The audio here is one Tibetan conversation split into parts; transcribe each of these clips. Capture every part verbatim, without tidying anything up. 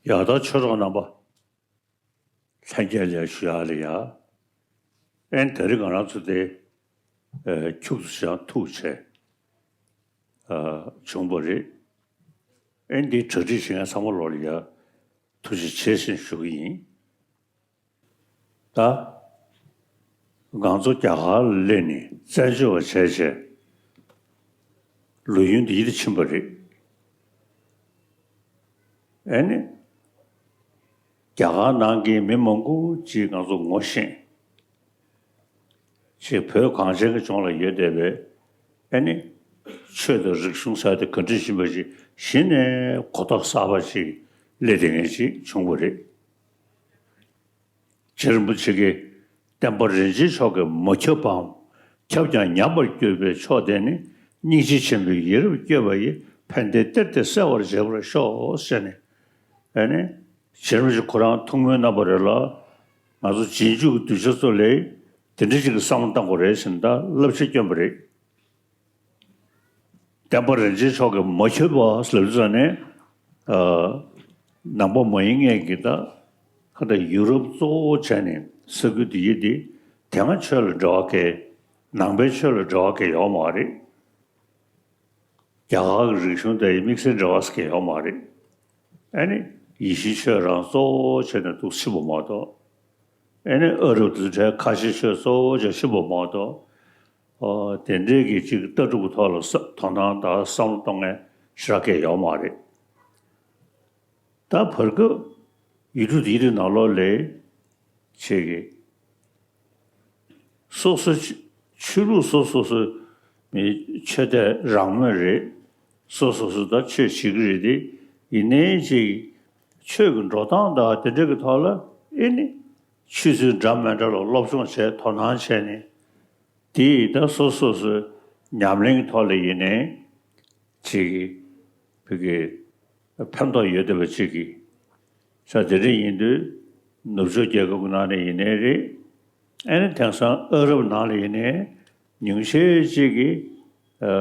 ཡ་ད་ཆོས་གྲོགས་རྣམ་པ། ལྷན་རྒྱས་ལ་ཞུ་ཡག་ལ་ཡ། ཨེ་ནི་དེ་རིང་ང་རང་ཚོ་དེ་ཨེ་ཁྱུག་ཙམ་ཞིག་ཐུག་བྱས་ཨ་བྱུང་བ་རེད། ཨེ་ནི་འདི་གྲ་སྒྲིག་བྱེད་མཁན་ཚང་མ་ལོག་ལ་ཡ་ཐུགས་རྗེ་ཆེ་ཞེས་ཞུ་གི་ཡིན། ད་ང་ཚོ་རྒྱ་གར་ལ་སླེབས་ནས་བཙན་བྱོལ་བ་བྱས་བྱས་ལོ་ཡུན་འདི་ཡིད་ཕྱིན་པ་རེད། ཨེ་ནི། རྒྱ་གར་ནང་གི་མི་མང་པོ་ཅིག་ང་ཚོ་ངོ་ཤེས། ཅིག་བོད་གངས་ཅན་གྱི་ལྗོངས་ལ་ཡོད་བསྡད་པའི་ཨེ་ནི། ཆོས་དང་རིག་གཞུང་ཟེར་དེ་ག་འདྲ་ཡིན་པ་ཅིག་གཞི་ནས་གོ་རྟོགས་གསར་པ་ཅིག་སླེབས་བསྡད་མཁན་ཅིག་བྱུང་བ་རེད། རྗེ་རིན་པོ་ཆེ་གིས་བསྟན་པ་རིན་ཆེན་མཆོག་གིས་མ་ཁྱབ་པའམ། ཁྱབ་ཀྱང་ཉམས་པར་གྱུར་པའི་ཕྱོགས་དེ་ནི། སྙིང་རྗེ་ཆེན་པོས་ཡིད་རབ་བསྐྱོད་པ་ཡིས། ཕན་བདེའི་གཏེར་དེ་གསལ་བར་བྱེད་པར་ཤོག་ཟེར་ནས། ཨ་ནི། རྗེ་རིན་པོ་ཆེ་ཁོ་རང་ཐུགས་སྨོན་གནང་བ་རེད་ལ། ང་ཚོ་རྗེས་འཇུག་གི་གདུལ་བྱ་ཚོ་ལ་དེ་འདྲ་ཞིག་གི་བསམ་བློ་བཏང་དགོས་རེད་ཟེར་ནས་ད་བསླབ་བྱ་བསྐྱོན་པ་རེད། བསྟན་པ་རིན་ཆེན་མཆོག་གིས་མ་ཁྱབ་པ་ལབ་ཙང་ནས། ཨ། ནང་པ་མ་ཡིན་མཁན་གྱི་ད་ཁ་ད་ཡུ་རོབ་གཙོ་བོ་བྱས་ནས་ས་ཁུལ་འདི་ཡི་འདི་དེ་སྔ་ཆོས་ལ་འབྲེལ་བ་གང་། ནང་པའི་ཆོས་ལ་འབྲེལ་བ་གང་ཡོད་མ་རེད། རྒྱ་གར་གྱི་རིག་གཞུང་དང་དམིགས་བསལ་འབྲེལ་བ་གང་ཡོད་མ་རེད། ཨ་ནི་ཡེ་ཤུའི་ཆོས་རང་གཙོ་བོ་བྱས་ནས་འདུག་ཕྱིན་པ་མ་གཏོགས། ཨ་ནི་ཨ་རབ་དང་འབྲེལ་ཁ་ཆེ་ཆོས་གཙོ་བོ་བྱས་ཕྱིན་པ་མ་གཏོགས། ཨོ། དེ་འདྲའི་གི་ཅིག་ལྟ་གྲུབ་ཀྱི་ཐོག་ལ་ས་དོ་སྣང་དང་བསམ་བློ་གཏོང་མཁན་ཞེ་དྲག་གང་ཡོད་མ་རེད། ད་བར་སྐབས་ཡུལ་གྲུ་དེའི་ནང་ལོགས་ལ་ཅིག་གི་སོ་སོ་ཆོས་ཆོས་ལུགས་སོ་སོ་སོ་མི་ཆོས་དད་རང་མོས་རེད། སོ་སོ་སོ་ད་ཆོས་བྱེད་ཀྱི་རེད་དེ། ཡིན་ནའི་ཅིག་ཆོས་ཀྱི་འགྲོ་སྟངས་དང་དེ་འདྲ་གི་ཐོག་ལ་ཨེ་ནི་ཆོས་ཚུལ་འདྲ་མི་འདྲ་ལ་སློབ་སྦྱོང་བྱས་དོ་སྣང་བྱས་ནས། དེ་ཡིས་ད་སོ་སོ་སོའི་ཉམས་ལེན་གྱི་ཐོག་ལ་ཡིན་ནའི་ཅིག་གི་བོད་ཀྱི་ཕན་ཐོགས་ཡོད་བསྡད་པ་ཅིག་གི་ས་དེ་འདྲ་ཡིན་དུས། ནུབ་ཕྱོགས་རྒྱལ་ཁབ་ཀྱི་ནང་ནས་ཡིན་ནའི་རེད། ཨ་ནི་དེང་སང་ཨ་རབ་ནང་ལ་ཡིན་ནའི་ཉུང་ཤས་ཅིག་གིས་ཨ་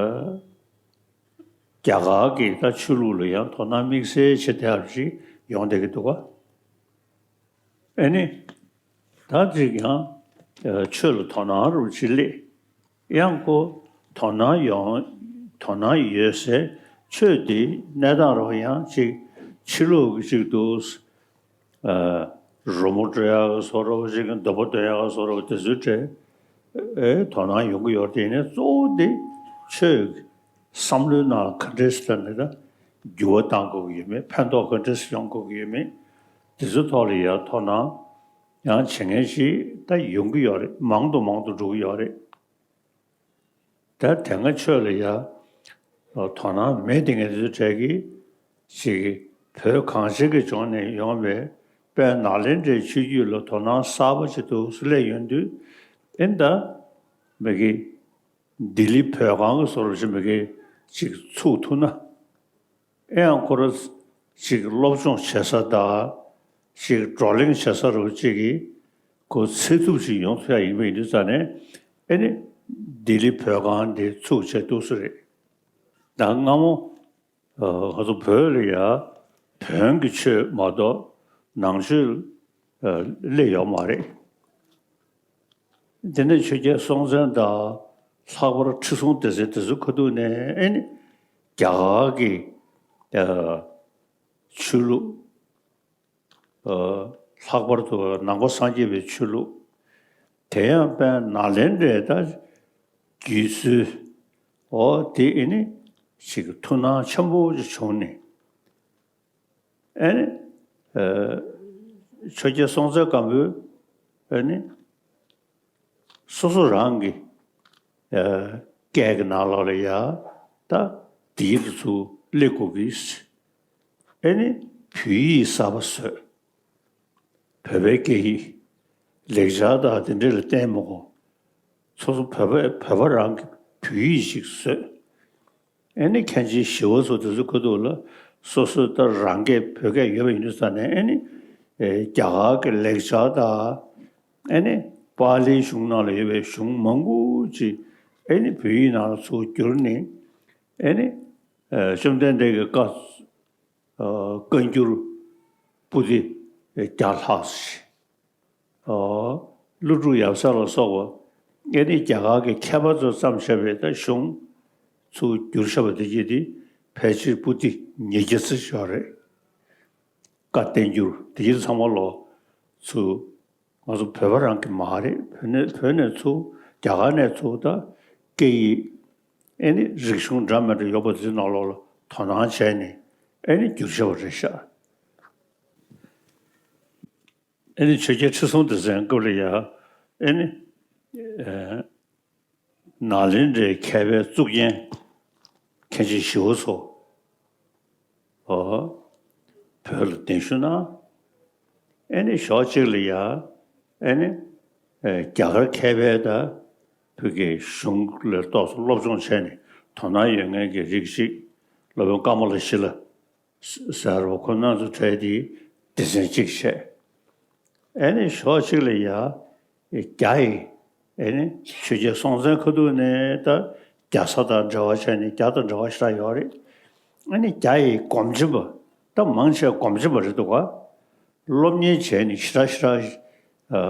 རྒྱ་གར་གྱི་ད་ཆོས་ལུགས་ལ་ཡང་དོ་སྣང་དམིགས་བསལ་བྱེད་བསྡད་པ་ཅིག་ཡོང་བསྡད་ཀྱི་འདུག་ག་ཨ་ནི། ད་ཅིག་ཡང་ཆོས་ལ་དོ་སྣང་རུ་ཅིག་སླེབས། ཡང་ཁོ་དོ་སྣང་ཡོང་། དོ་སྣང་ཡོད་སའི་ཆོས་དེ་གནས་སྟངས་རུ་ཡང་ཅིག་ཕྱི་ལོགས་ཀྱི་ཅིག་ཏུ། ཨ། རོལ་མོ་དཀྲོལ་ཡག་གི་བཟོ་འདྲ་བོ་ཅིག་གི་འདོན་པ་འདོན་ཡག་གི་བཟོ་འདྲ་བོ་དེ་ཚོའི་གྲས། ཨེ། དོ་སྣང་ཡོང་གི་ཡོད་རེད། དེ་ནས་གཙོ་བོ་དེ་ཆོས་ཀྱི་བསམ་བློའི་ནང་ག་འདྲས་སེ་ད་ནི་ད་འགྱུར་བ་གཏང་དགོས་ཀྱི་ཡོད་མེད། ཕན་ཐོགས་ག་འདྲས་སེ་ཡོང་དགོས་ཀྱི་ཡོད་མེད། དེ་ཚོའི་ཐོག་ལ་ཡང་དོ་སྣང་ཡང་བྱེད་མཁན་ཞིག་ད་ཡོང་གི་ཡོད་རེད། མང་དུ་མང་དུ་འགྲོ་གི་ཡོད་རེད། ད་དེ་སྔ་ཆོས་ལ་ཡ་དོ་སྣང་མེད་དེ་ངས་དེ་ཚོའི་གྲས་ཀྱི་ཅིག་བོད་གངས་ཅན་གྱི་ལྗོངས་ནས་ཡོང་བའི་དཔལ་ནཱ་ལེནྡྲའི་ཆོས་བརྒྱུད་ལ་དོ་སྣང་གསར་པ་ཅིག་འདུག་སེ་སླེབས་ཡོང་དུས། ཨེ་ད་མི་གི་ལྡི་ལི་བོད་ཁང་གི་བཟོ་འདྲ་ཞིག་མི་གི་ཅིག་ཚུགས་ཐུབ་ན། ཨེ་ཡང་ཁོ་ར་ཅིག་སློབ་སྦྱོང་བྱེད་ས་དང་། ཅིག་བགྲོ་གླེང་བྱེད་ས་རུ་ཅིག་གི་ཁོ་ཚད་ཐུབ་ཅིག་ཡོང་ཐུབ་ཡ་ཡིན་པ་ཡིན་དུས་ཙང་ནས། ཨེ་ནི་ལྡི་ལི་བོད་ཁང་འདི་ཚུགས་བྱས་འདུག་སེ་རེད། ད་སྔ་མོ་ཨ་ང་ཚོ་བོད་ལ་ཡ་བོན་གྱི་ཆོས་མ་གཏོགས་ནང་ཆོས་ཨ་སླེབས་ཡོད་མ་རེད། དེ་ནས་ཆོས་རྒྱལ་སྲོང་བཙན་དང་ལྷག་པར་ཁྲི་སྲོང་ལྡེ་བཙན་དེ་ཚོའི་ཁ་ཐུག་ནས་ཨེ་ནི་རྒྱ་གར་གྱི་ཨ་ཆོས་ལུགས། ཨ་ལྷག་པར་དུ་ནང་པ་སངས་རྒྱས་པའི་ཆོས་ལུགས། དེ་ཡང་དཔལ་ནཱ་ལེནྡྲའི་ད་བརྒྱུད་ཚུལ། འོ་དེ་ཨེ་ནི་ཅིག་ཐུགས་སྣང་ཆེན་པོ་ཅིག་བྱུང་ནས། ཨེ་ནི་ཨ་ཆོས་རྒྱལ་སྲོང་བཙན་སྒམ་པོས་ཨེ་ནི་སོ་སོ་རང་གི་ཨ་སྐད་ཀྱི་ནང་ལོགས་ལ་ཡ་ད་དེའི་དུས་སུ་སླེབས་དགོས་ཀྱི། ཨེ་ནི་བོད་ཡིག་གསར་པ་བཟོས། བོད་པའི་སྐད་ཡིག་ལེགས་སྦྱར་དང་དེ་འདྲ་ལ་བརྟེན་མི་དགོས། སོ་སོ་བོད་པ་བོད་པ་རང་གི་བོད་ཡིག་ཅིག་བཟོས། ཨེ་ནི་མཁན་ཆེན་ཞི་བ་འཚོ་དེ་ཚོའི་ཁ་ཐུག་ལ་སོ་སོའི་ད་རང་སྐད་བོད་སྐད་ཡོད་པ་ཡིན་དུས་ཙང་ནས། ཨེ་ནི་ཨེ་རྒྱ་གར་གྱི་ལེགས་སྦྱར་དང་། ཨེ་ནི་པཱ་ལིའི་གཞུང་ནང་ལ་ཡོད་པའི་གཞུང་མང་པོ་ཅིག་ཨེ་ནི་བོད་ཡིག་ནང་ལ་ཚུར་བསྒྱུར་ནས། ཨེ་ནི་ཨེ་བཅོམ་ལྡན་འདས་ཀྱི་བཀའ་ཨ་བཀའ་འགྱུར་ པུ་ཏི་བརྒྱ་ལྷག་ཙམ་ཞིག་ཨོ། ཀླུ་སྒྲུབ་ཡབ་སྲས་ལ་སོགས་པ་ཨེ་ནི་རྒྱ་གར་གྱི་མཁས་པ་ཚོས་བརྩམས་བཞག་པའི་ད་གཞུང་ཚུར་བསྒྱུར་བཞག་པ་དེ་གྱིས་དེ་ཕལ་ཆེར་པུ་ཏི་ཉིས་བརྒྱ་ཙམ་ཞིག་ཡོད་རེད། བཀའ་བསྟན་འགྱུར་དེ་གྱིས་ཚང་མ་ལོ་ཚུར་ང་ཚོ་བོད་པ་རང་གི་མ་རེད། བོད་ནས་བོད་ནས་ཚུར་རྒྱ་གར་ནས་ཚུར་ད་སྐད་ཡིག་ཨེ་ནི་རིག་གཞུང་འདྲ་མི་འདྲ་ཡོད་པ་དེ་ཚོའི་ནང་ལོགས་ལ་དོ་སྣང་བྱས་ནས་ཨེ་ནི་བསྒྱུར་བཞག་པ་རེད་ཤག་ཨེ་ནི་ཆོས་རྒྱལ་ཁྲི་སྲོང་ལྡེ་བཙན་སྐབས་ལ་ཡ་ཨེ་ནི་ཨེ་ནཱ་ལེནྡྲའི་མཁས་པའི་གཙུག་རྒྱན་མཁན་ཆེན་ཞི་བ་འཚོ་ཨོ་བོད་ལ་གདན་ཞུ་གནང་། ཨེ་ནི་ཞོགས་གཅིག་ལ་ཡ་ཨེ་ནི་ཨེ་རྒྱ་གར་མཁས་པའི་ད་བོད་ཀྱི་གཞུང་ལ་ཏོག་ཙམ་སློབ་སྦྱོང་བྱས་ནས་དོ་སྣང་ཡོད་མཁན་གྱི་རིགས་ཤིག་སློབ་དཔོན་ཀ་མ་ལ་ཤཱི་ལ་ཟེར་བ་ཁོ་རྣམ་ཚོ་གྲས་དེ་སྡེ་ཚན་གཅིག་བྱས། ཨེ་ནི་ཞོགས་གཅིག་ལ་ཡ་རྒྱ་ཡི་ཨེ་ནི་ཆོས་རྒྱལ་སྲོང་བཙན་ཁ་ཐུག་ནས་ད་རྒྱ་བཟའ་དང་འབྲེལ་བ་བྱས་ནས་རྒྱ་དང་འབྲེལ་བ་ཞེ་དྲག་ཡོད་རེད། ཨེ་ནི་རྒྱ་ཡི་སྒོམ་ཆེན་པོ་ད་མང་ཆེ་སྒོམ་ཆེན་པོ་རེད་འདུག་ག་སློབ་གཉེར་བྱས་ནས་ཞེ་དྲག་ཞེ་དྲག་ཨ་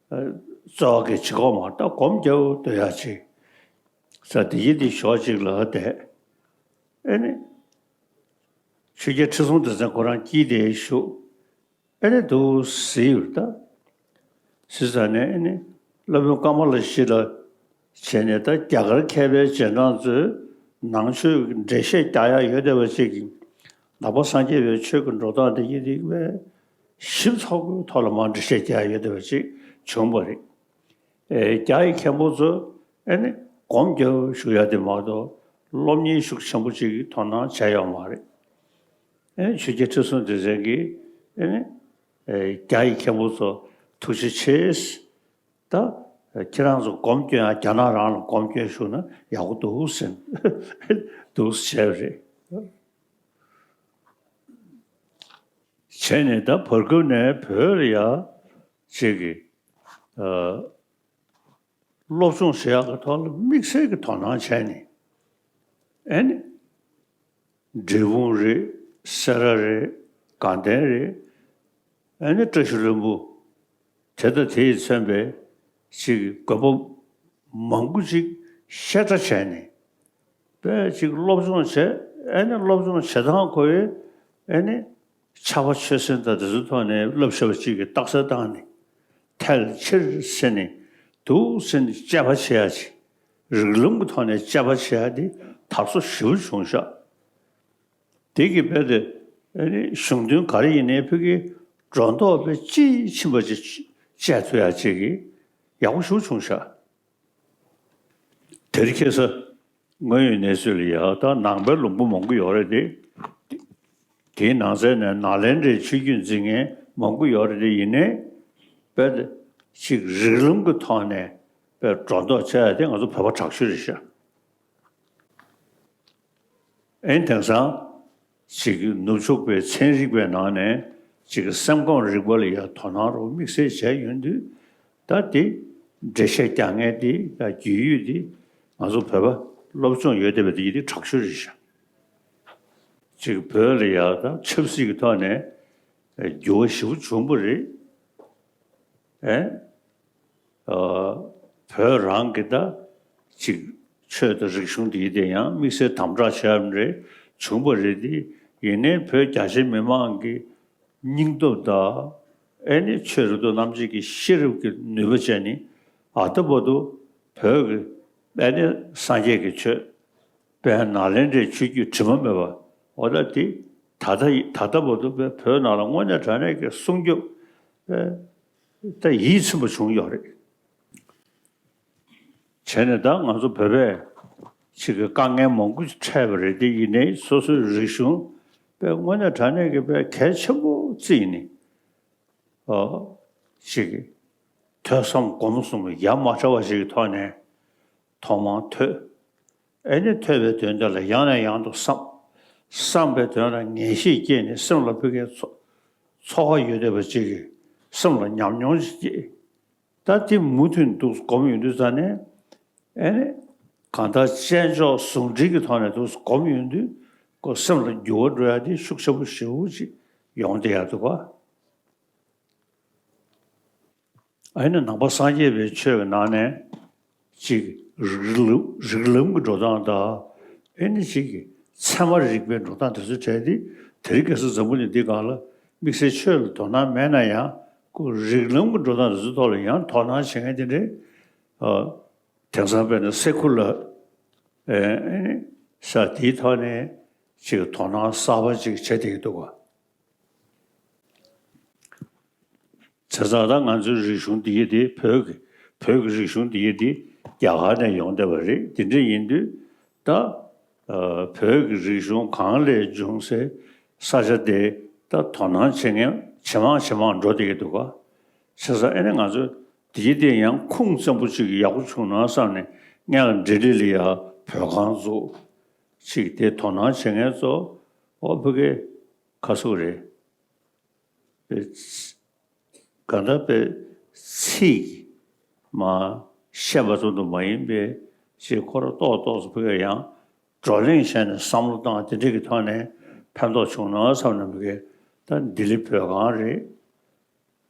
ཨ་རྩ་བ་གི་བྱེད་སྒོ་མ་ད་སྒོམ་རྒྱག་འདོད་ཡ་ཅིག་ས་དེ་ཡི་དེ་ཞོགས་གཅིག་ལ་བསྡད། ཨེ་ནི། ཆོས་རྒྱལ་ཁྲི་སྲོང་ལྡེ་བཙན་ཁོ་རང་དཀྱིལ་དེར་བཞུགས། ཨེ་ནི་འདུག་ཟེར་ཡོད་ད། ཟེར་ཙང་ནས་ཨེ་ནི་སློབ་དཔོན་ཀ་མ་ལ་ཤཱི་ལ་བྱས་ནས་ད་རྒྱ་གར་མཁས་པའི་རྗེས་འབྲང་ཚོས་ནང་ཆོས་ཀྱི་འགྲེལ་བཤད་རྒྱག་ཡ་ཡོད་བསྡད་པ་ཅིག་གིས་ནང་པ་སངས་རྒྱས་པའི་ཆོས་ཀྱི་འགྲོ་སྟངས་དེ་ཡིན་དེ་བས་ཞིབ་ཚགས་པོའི་ཐོག་ལ་མར་འགྲེལ་བཤད་རྒྱག་ཡ་ཡོད་བསྡད་པ་ཅིག་བྱུང་བ་རེད། ཨེ་རྒྱ་ཡི་མཁན་པོ་ཚོ་ཨེ་ནི་སྒོམ་རྒྱག་ཞུ་ཡ་དེ་མ་གཏོགས་སློབ་གཉེར་ཤུགས་ཆེན་པོ་ཅིག་གི་དོ་སྣང་བྱས་ཡོད་མ་རེད། ཨེ་ཆོས་རྒྱལ་ཁྲི་སྲོང་ལྡེ་བཙན་གྱིས་ཨེ་ནི་ཨེ་རྒྱ་ཡི་མཁན་པོ་ཚོ་ཐུགས་རྗེ་ཆེ། ད་ཁྱེད་རང་ཚོ་སྒོམ་སྐྱོན་ཡ་རྒྱ་ནག་རང་ལ་སྒོམ་སྐྱོན་ཞུ་ན་ཡག་པོ་འདུག་ཟེར་འདུག་བྱས་པ་རེད། བྱས་ནས་ད་བར་སྐབས་ནས་བོད་ལ་ཡ་ཅིག་གི་ཨ། སློབ་སྦྱོང་བྱེད་ཡག་གི་ཐོག་ལ་དམིགས་བསལ་གྱི་དོ་སྣང་བྱས་ནས་ཨེ་ནི། འབྲས་སྤུངས་རེད། སེ་ར་རེད། དགའ་ལྡན་རེད། ཨེ་ནི་བཀྲ་ཤིས་ལྷུན་པོ། དེ་དང་དེ་ཡིས་མཚོན་པའི་ཅིག་དགོན་པ་མང་པོ་ཅིག་བཤད་གྲྭ་བྱས་ནས་པས་ཅིག་སློབ་སྦྱོང་བྱས། ཨེ་ནི་སློབ་སྦྱོང་བྱེད་སྟངས་ཁོ་ཡི་ཨེ་ནི། ཕྱྭ་པ་ཆོས་སེམས་དང་དེ་ཚོའི་ཐོག་ནས་བསླབ་བྱ་བ་གཅིག་གི་རྟགས་གསལ་བཏང་ནས་ཐལ་ཆེར་ཟིན་ནས་འདུག་ཟེར་ནས་དཔྱད་པ་བྱེད་ཡ་ཅིག་རིགས་ལམ་གྱི་ཐོག་ནས་དཔྱད་པ་བྱེད་ཡ་དེ་དར་སོ་ཞེ་པོ་བྱུང་ཤག་དེ་གི་རྦད་དེ་ཨ་ནི་གཞུང་དོན་ག་རེ་ཡིན་ནའི་ཕ་གི་སྒྲོ་འདོགས་དཔེ་ཅི་ཕྱིན་པ་ཅིག་བཅད་ཐུབ་ཡ་ཅིག་གི་ཡག་པོ་ཞེ་པོ་བྱུང་ཤག་དེར་ཁེ་ས་དངོས་ཡོད་གནས་ཚུལ་ལ་ཡ་ད་ནང་པའི་ལུང་པ་མང་པོ་ཡོད་རེད་དེ། དེའི་ནང་གསེས་ནས་ནཱ་ལེནྡྲའི་ཆོས་བརྒྱུད་འཛིན་མཁན་མང་པོ་ཡོད་རེད་དེ་ཡིན་ནའི། དཔེ་ཅིག་རིགས་ལམ་གྱི་ཐོག་ནས་དཔེ་སྒྲོ་འདོགས་བཅད་ཡ་དེ་ང་ཚོ་བོད་པ་དྲག་ཤོས་རེད་ཤག་ཨེ་དེང་སང་ཅིག་ནུབ་ཕྱོགས་པའི་ཚན་རིག་པའི་ནང་ནས་ཅིག་སེམས་ཁམས་རིག་པ་ལ་ཡང་དོ་སྣང་རོགས་དམིགས་བསལ་བྱས་ཡོང་དུས། ད་དེ་འགྲེལ་བཤད་རྒྱག་མཁན་དེ་ཡང་རྒྱུས་ཡོད་དེ་ང་ཚོ་བོད་པ་སློབ་སྦྱོང་ཡོད་བསྡད་པ་དེ་ཡིན་དེ་དྲག་ཤོས་རེད་ཤག་ཅིག་བོད་ལ་ཡང་ད་ཆབ་སྲིད་ཀྱི་ཐོག་ནས་འགྱུར་བ་ཞེ་པོ་བྱུང་བ་རེད། ཨེ། ཨ། བོད་རང་གི་ད་ཅིག་ཆོས་དང་རིག་གཞུང་འདི་དེ་ཡང་དམིགས་བསལ་དམ་དྲག་བྱས་པ་རེད། བྱུང་བ་རེད་དེ། ཡིན་ནའི་བོད་རྒྱ་ཆེ་མི་མང་གི་སྙིང་སྟོབས་དང་ཨེ་ནི་ཆོས་རབ་ཏུ་རྣམ་འབྱེད་ཀྱི་ཤེས་རབ་ཀྱི་ནུས་པ་བྱས་ནི་ཨ་ད་བར་དུ་བོད་ཀྱི་ཨེ་ནི་སངས་རྒྱས་ཀྱི་ཆོས་དཔལ་ནཱ་ལེནྡྲའི་ཆོས་བརྒྱུད་དྲི་མ་མེད་པ་འོ་ད་དེ་ད་ལྟ་ཡི་ད་ལྟ་བར་དུ་བོད་ནང་ལ་དངོས་གནས་དྲང་གནས་ཀྱི་སྲུང་སྐྱོབ་ད་ཡིད་ཚིམ་པ་བྱུང་ཡོད་རེད། བྱས་ནས་ད་ང་ཚོ་བོད་པས་ཅིག་གི་དཀའ་ངལ་མང་པོ་འཕྲད་པ་རེད་དེ་ཡིན་ནའི་སོ་སོའི་རིག་གཞུང་དཔེ་དངོས་གནས་དྲང་གནས་ཀྱི་དཔེ་གལ་ཆེན་པོ་བརྩིས་ནས་ཨོ་ཅིག་གི་ཐོས་བསམ་སྒོམ་གསུམ་ཡ་མ་བྲལ་བ་ཞིག་གི་ཐོག་ནས་ཐོག་མར་ཐོས། ཨེ་ནི་ཐོས་པའི་དོན་དེ་ལ་ཡང་ནས་ཡང་དུ་བསམ། བསམ་པའི་དོན་ལ་ངེས་ཤེས་སྐྱེས་ནས་སེམས་ལ་ཕ་གིའི་ཚོ་ཚོར་བ་ཡོད་བསྡད་པ་ཅིག་གི་སེམས་ལ་ཉམས་མྱོང་ཞིག་སྐྱེས། ད་དེ་མུ་མཐུད་འདུག་སྒོམ་ཡོང་དུས་ཙ་ནས་ཨེ་ནི་གང་ལྟར་དཔྱད་འཇོག་ཟུང་འབྲེལ་གྱི་ཐོག་ནས་འདུག་སྒོམ་ཡོང་དུས་ཁོ་སེམས་ལ་འགྱུར་བ་འགྲོ་ཡ་དེ་ཤུགས་ཆེན་པོ་ཞེ་པོ་ཅིག་ ཡོང་བསྡད་ཡག་འདུག་ག། ཨ་ནི་ནང་པ་སངས་རྒྱས་པའི་ཆོས་ཀྱི་ནང་ནས་ཅིག་རིགས་ལམ་རིགས་ལམ་གྱི་འགྲོ་སྟངས་དང་། ཨ་ནི་ཅིག་ཚད་མ་རིག་པའི་འགྲོ་སྟངས་དེ་ཚོ་བྲལ་ཏེ། དེ་རིང་ཁ་སང་འཛམ་བུ་གླིང་འདི་སྒང་ལ་དམིགས་བསལ་ཆོས་ལ་དོ་སྣང་མེད་ན་ཡང་། ཁོ་རིགས་ལམ་གྱི་འགྲོ་སྟངས་དེ་ཚོའི་ཐོག་ལ་ཡང་དོ་སྣང་བྱེད་མཁན་དེ་འདྲའི། ཨ། དེང་སང་དཔེར་ན་སེ་ཁུ་ལར། ཨེ། ཨེ་ནི་ས་དེའི་ཐོག་ནས་ཅིག་དོ་སྣང་གསར་པ་ཅིག་བྱེད་བསྡད་ཀྱི་འདུག་ག། བྱས་ཙང་ད་ང་ཚོའི་རིག་གཞུང་འདི་ཡི་དེ་བོད་ཀྱི་བོད་ཀྱི་རིག་གཞུང་འདི་ཡི་དེ་རྒྱ་གར་ནས་ཡོང་བསྡད་པ་རེད། དེ་འདྲ་ཡིན་དུས་ད། ཨ། བོད་ཀྱི་རིག་གཞུང་གང་ལས་བྱུང་སའི་ས་ཆ་དེ་ད་དོ་སྣང་བྱེད་མཁན་ཇེ་མང་ཇེ་མང་འགྲོ་བསྡད་ཀྱི་འདུག་ག། བྱས་ཙང་ཨེ་ནི་ང་ཚོ་དེའི་སྟེང་ཡང་ཁུངས་བཙན་པོ་ཅིག་ཡག་པོ་བྱུང་ན་བསམ་ནས། སྔོན་ལ་ལྡི་ལི་ལ་ཡ་བོད་ཁང་བཙུགས། ཅིག་དེ་དོ་སྣང་བྱེད་མཁན་ཚོ། ཨོ། ཕ་གི་ཁ་སུ་རེད། པའི་གང་ལྟར་པའི་ཚིག་མ་བཤད་པ་ཙམ་དུ་མ་ཡིན་པའི་ཅིག་ཁོ་རང་ཏོག་ཏོག་ཙམ་ཕ་གིར་ཡང་བགྲོ་གླེང་བྱས་ནས་བསམ་བློ་བཏང་། དེ་འདྲ་གི་ཐོག་ནས་ཕན་ཐོགས་བྱུང་ན་བསམ་ནས། ཕ་གིར་ད་ལྡི་ལི་བོད་ཁང་རེད།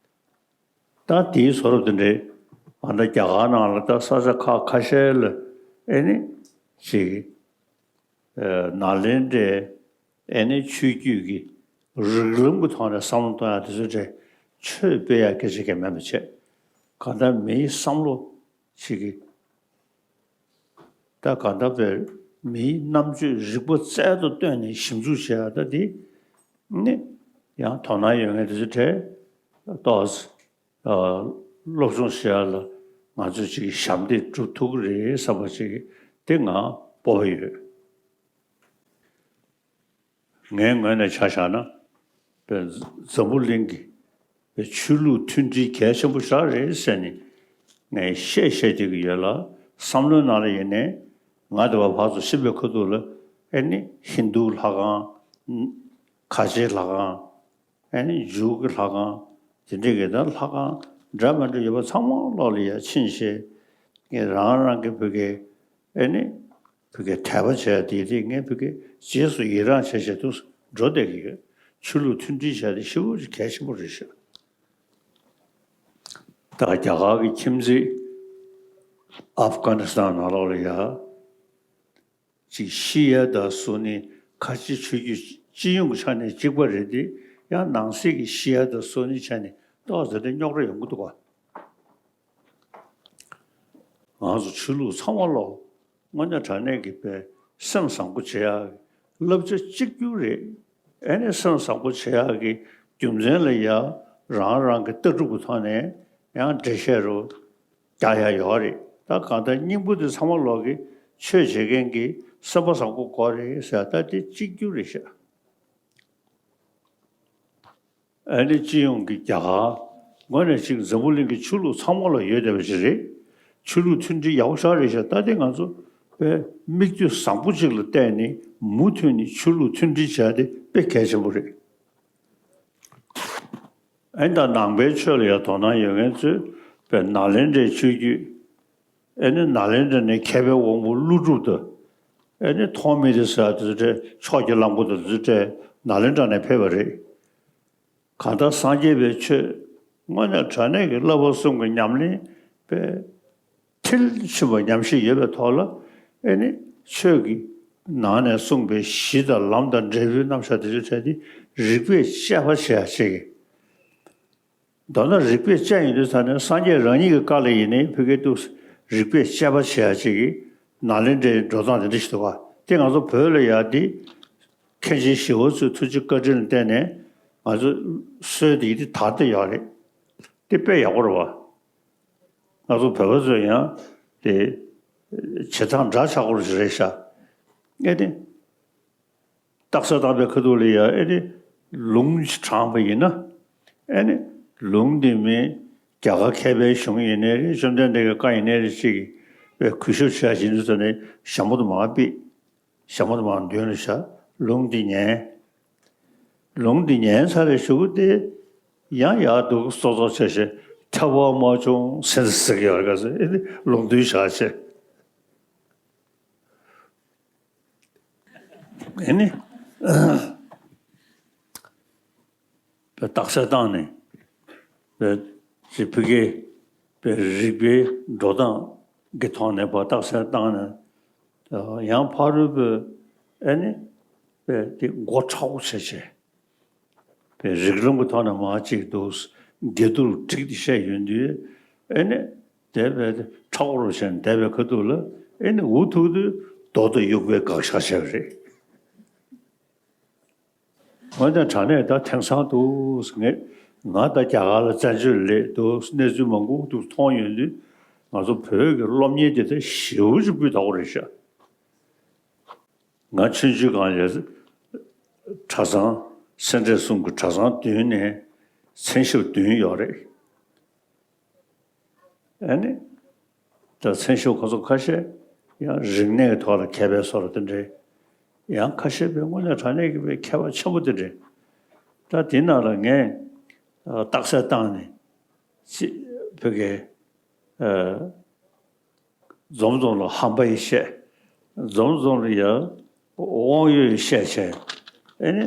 ད་དེའི་བཟོ་འདྲ་དེ་འདྲའི། ཨ། ད་རྒྱ་གར་ནང་ལ་ད་ས་ཆ་ཁག་ཁ་ཤས་ལ་ཨེ་ནི་ཅིག་ཨ། ནཱ་ལེནྡྲའི་ཨེ་ནི་ཆོས་བརྒྱུད་ཀྱི་རིགས་ལམ་གྱི་ཐོག་ནས་བསམ་བློ་གཏོང་ཡག་དེ་ཚོ་འདྲ། ཆོས་སྤེལ་ཡག་སྐད་ཆ་གང་ཡང་མེད་པ་བྱས། གང་ལྟར་མིའི་བསམ་བློ་ཞིག་གིས། ད་གང་ལྟར་པའི་མིའི་རྣམ་དཔྱོད་རིག་པ་རྩལ་དུ་བཏོན་ནས་ཞིབ་འཇུག་བྱེད་ཡག་ད་དེ་ནི་ཡང་དོ་སྣང་ཡོད་མཁན་དེ་ཚོ་གྲས་ཏོག་ཙམ། ཨ། སློབ་སྦྱོང་བྱེད་ཡག་ལ་ང་ཚོས་ཅིག་ཞབས་འདེགས་སྒྲུབ་ཐུབ་ཀྱི་རེད་བསམ་པ་ཅིག་དེ་ང་སྤོབས་པ་ཡོད། ངའི་ངོས་ནས་ཆ་བཞག་ན། པའི་འཛམ་བུ་གླིང་གི་པའི་ཆོས་ལུགས་མཐུན་སྒྲིལ་གལ་ཆེན་པོ་ཞིག་རེད་ཟེར་ནས་ངས་བཤད་བཤད་བསྡད་ཀྱི་ཡོད་ལ། བསམ་བློའི་ནང་ལ་ཡིན་ནའི་ང་དེ་བ་ཕར་ཚུར་ཕྱིན་པའི་ཁ་ཐུག་ལ། ཨེ་ནི་ཧིན་རྡུ་ལྷ་ཁང་། ཁ་ཆེའི་ལྷ་ཁང་། ཨེ་ནི་ཇུའུ་གི་ལྷ་ཁང་། དེ་འདྲའི་གི་ད་ལྷ་ཁང་འདྲ་མི་འདྲ་ཡོད་པ་ཚང་མ་ལོག་ལ་ཡར་ཕྱིན་བྱས། ངས་རང་རང་གི་བོད་སྐད། ཨེ་ནི་བོད་སྐད་དད་པ་བྱས། དེ་དེ་ངས་བོད་སྐད་རྗེས་སུ་ཡི་རང་བྱས་བྱས་འདུག་འགྲོ་བསྡད་ཀྱི་ཡོད། ཆོས་ལུགས་མཐུན་སྒྲིལ་བྱས་ཏེ་ཞེ་པོ་ཅིག་གལ་ཆེན་པོ་རེད་ཤག། ད་རྒྱ་གར་གྱི་ཁྱིམ་མཚེས་ཨབ་གྷ་ནི་སི་ཐན་ནང་ལོགས་ལ་ཡ། ཅིག་ཤི་ཡ་དང་སུ་ནི་ཁ་ཆེ་ཆོས་བརྒྱུད་སྤྱི་ཡོངས་ཀྱི་ཆ་ནས་གཅིག་པ་རེད་དེ། ཡང་ནང་སྲིད་ཀྱི་ཤི་ཡ་དང་སུ་ནི་ཆ་ནས་ཏོག་ཙམ་དེ་རྙོག་དྲ་ཡོང་གི་འདུག་ག། ང་ཚོ་ཆོས་ལུགས་ཚང་མ་ལོག་དངོས་གནས་དྲང་གནས་ཀྱི་པའི་སེམས་བཟང་པོ་བྱེད་ཡག་གི་བསླབ་བྱ་གཅིག་གྱུར་རེད། ཨེ་ནི་སེམས་བཟང་པོ་བྱེད་ཡག་གི་རྒྱུ་མཚན་ལ་ཡ། རང་རང་གི་ལྟ་གྲུབ་ཀྱི་ཐོག་ནས་ཡང་འགྲེལ་བཤད་རུ་རྒྱག་ཡ་ཡོད་རེད། ད་གང་ལྟར་སྙིང་པོ་དེ་ཚང་མ་ལོག་གི་ཆོས་བྱེད་མཁན་གྱི་སེམས་པ་བཟང་པོ་དགོས་རེད་ཟེར། ད་དེ་གཅིག་གྱུར་རེད་ཤག། ཨ་ནི་སྤྱི་ཡོངས་ཀྱི་རྒྱ་གར་ངོས་ནས་ཅིག་འཛམ་བུ་གླིང་གི་ཆོས་ལུགས་ཚང་མ་ལ་ཡོད་བསྡད་པ་ཅིག་རེད། ཆོས་ལུགས་མཐུན་སྒྲིལ་ཡག་པོ་ཞེ་དྲག་རེད་ཤག། ད་དེ་ང་ཚོ་དཔེ་མིག་ལྟོས་བཟང་པོ་ཅིག་ལ་བལྟས་ནས་མུ་མཐུད་ནས་ཆོས་ལུགས་མཐུན་སྒྲིལ་བྱ་དེ་དཔེ་གལ་ཆེན་པོ་རེད། ཨ་ནི་ད་ནང་པའི་ཆོས་ལ་ཡང་དོ་སྣང་ཡོད་མཁན་ཚོས་དཔེ་ནཱ་ལེནྡྲའི་ཆོས་བརྒྱུད། ཨེ་ནི་ནཱ་ལེནྡྲ་ནས་མཁས་པའི་དབང་པོ་ཀླུ་སྒྲུབ་དང་། ཨེ་ནི་ཐོགས་མེད་དེ་ཟེར་དེ་ཚོ་གྲས། ཕྱོགས་ཀྱི་གླང་པོ་དང་དེ་ཚོ་གྲས་ནཱ་ལེནྡྲ་ནས་ཕེབས་པ་རེད། གང་ལྟར་སངས་རྒྱས་པའི་ཆོས་དངོས་གནས་དྲང་གནས་ཀྱི་བསླབ་པ་གསུམ་གྱི་ཉམས་ལེན་པའི་མཐིལ་ཕྱིན་པ་ཉམས་བཞེས་ཡོད་པའི་ཐོག་ལ། ཨེ་ནི་ཆོས་ཀྱི་ནང་ནས་གསུངས་པའི་གཞི་དང་ལམ་དང་འབྲས་བུའི་རྣམ་གཞག་དེ་ཚོའི་གྲས་དེ་རིགས་པས་དཔྱད་པ་བྱེད་ཡ་ཞིག་གི། མདོར་ན་རིགས་པས་དཔྱད་ཡོང་དུས་ཙ་ནས་སངས་རྒྱས་རང་ཉིད་ཀྱི་བཀའ་ལ་ཡིན་ནའི་ཕ་གིར་འདུག། རིགས་པས་དཔྱད་པ་བྱེད་ཡ་ཅིག་གིས་ནཱ་ལེནྡྲའི་འགྲོ་སྟངས་དེ་འདྲ་ཞིག་འདུག་ག། དེ་ང་ཚོ་བོད་ལ་ཡ་དེ་མཁན་ཆེན་ཞི་བ་འཚོའི་ཐུགས་རྗེ་བཀའ་དྲིན་ལ་བརྟེན་ནས་ང་ཚོ་སྲོལ་དེ་དེ་དར་བསྡད་ཡོད་རེད། དེ་དཔེ་ཡག་པོ་རེད་བ། ང་ཚོ་བོད་པ་ཚོས་ཡང་དེ་བྱེད་སྟངས་འདྲ་ཆགས་པོ་ཞིག་རེད་ཤག། ཨེ་དེ། རྟགས་གསལ་བཏང་པའི་ཁ་ཐུག་ལ་ཡ། ཨེ་ནི་ལུང་ཞིག་དྲངས་པ་ཡིན་ན། ཨེ་ནི་ལུང་འདི་མིན་རྒྱ་གར་མཁས་པའི་གཞུང་ཡིན་ནའི་རེད། བཅོམ་ལྡན་འདས་ཀྱི་བཀའ་ཡིན་ནའི་རེད། ཅིག་པའི་གུས་ཞབས་བྱ་བཞིན་དུ་ནས་ཞྭ་མོ་དུ་མར་ཕུད། ཞྭ་མོ་དུ་མར་མདུན་ལ་བཞག། ལུང་འདི་ཉན། ལུང་འདི་ཉན་ཚར་བའི་གཞུག་གུ་དེ་ཡང་ཡར་འདུག་སོ་སོ་བྱས་བྱས་ཐལ་བ་མ་བྱུང་ཟེར་ཟེར་གྱི་ཡོད་རེད། ག་ཚོད་ཨེ་ནི་ལུང་འདུལ་བྱ་བྱས། ཨེ་ནི། པའི་རྟགས་གསལ་བཏང་ནས་པའི་ཅིག་ཕ་གིའི་པའི་རིག་པའི་འགྲོ་སྟངས་ཀྱི་ཐོག་ནས་པ་རྟགས་གསལ་བཏང་ནས། ཡང་ཕ་རོལ་པོས་ཨེ་ནི་པའི་དེ་མགོ་མཁྲེགས་པོ་བྱས་བྱས། པའི་རིགས་ལམ་གྱི་ཐོག་ནས་མར་ཅིག་འདུག་འགལ་འདུ་སྒྲིག་སྟེ་བཤད་ཡོང་དུས། ཨེ་ནི་དེ་བས་མཁྲེགས་པོ་རུ་བྱས་ནས་བསྡད་པའི་ཁ་ཐུག་ལ་ཨེ་ནི་འུ་ཐུག་དུས་རྡོ་དང་དབྱུག་པའི་དགག་བཞག་བྱས་པ་རེད། འོན་ཀྱང་དྲང་གནས་ད་དེང་སང་འདུག་ངས་ང་ད་རྒྱ་གར་ལ་བཙན་བྱོལ་སླེབས་འདུག་གནས་ཚུལ་མང་པོ་འདུག་མཐོང་ཡོང་དུས། ང་ཚོ་བོད་ཀྱི་སློབ་གཉེར་དེ་ད་ཞེ་པོ་ཅིག་སྤུས་དག་པོ་རེད་ཤག་ང་ཆུང་ཆུང་སྒང་ལ་གྲྭ་ཚང་། སེ་འབྲས་གསུམ་གྱི་གྲྭ་ཚང་བདུན་ནས་མཚན་ཞབས་བདུན་ཡོད་རེད། ཨ་ནི་ད་མཚན་ཞབས་ཁོ་ཚོ་ཁ་ཤས་ཡང་རིག་གནས་ཀྱི་ཐོག་ལ་མཁས་པའི་བཟོ་འདྲ་དེ་འདྲས། ཡང་ཁ་ཤས་པའི་དངོས་གནས་དྲང་གནས་ཀྱི་པའི་མཁས་པ་ཆེན་པོ་དེ་འདྲས། ད་དེ་ནང་ལ་ངས་རྟགས་གསལ་བཏང་ནས་ཅི་བོད་སྐད། འཛོམས་རྫོང་ལ་ཧམ་པ་ཡེ་བཤད། འཛོམས་རྫོང་ལ་ཡང་དབང་ཡོད་ཡེ་བཤད་བྱས། ཨེ་ནི་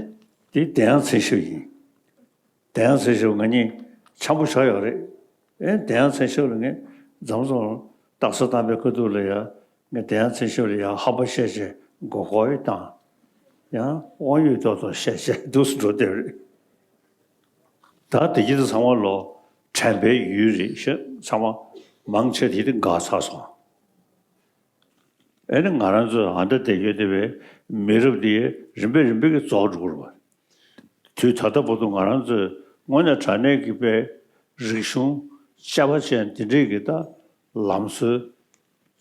དེ་དེ་ཡང་མཚན་ཞབས་ཡིན། དེ་ཡང་མཚན་ཞབས་ང་གཉིས་འཆམ་པོ་བཞག་ཡོད་རེད། ཨེ་དེ་ཡང་མཚན་ཞབས་ལ་ངས་འཛོམས་རྫོང་རྟགས་གསལ་བཏང་པའི་ཁ་ཐུག་ལ་ཡང་ངས་དེ་ཡང་མཚན་ཞབས་ལ་ཡང་ཧམ་པ་བཤད་བྱས་མགོ་སྐོར་ཡེ་བཏང་། ཡང་དབང་ཡོད་ཏོག་ཏོག་བཤད་བྱས་འདུག་སེ་འགྲོ་བསྡད་རེད། ད་དེ་གྱིས་ཚང་མ་ལོ་དྲན་པའི་ཡུལ་རེད་ཤག་ཚང་མ་མང་ཆེ་དེ་དེ་འགག་ཚར་སོང་། ཨེ་ནི་ང་རང་ཚོས་ཨ་འདྲ་བསྡད་ཡོད་དེ་བས་མི་རབས་འདི་རིམ་པས་རིམ་པས་ཀྱིས་རྫོགས་འགྲོ་གི་རེད་པ། དུས་ད་ལྟ་བར་དུ་ང་རང་ཚོས་དངོས་གནས་དྲང་གནས་ཀྱི་པའི་རིག་གཞུང་དཔྱད་པ་ཅན་འདི་འདྲས་ཀྱི་ད་ལམ་སྲོལ་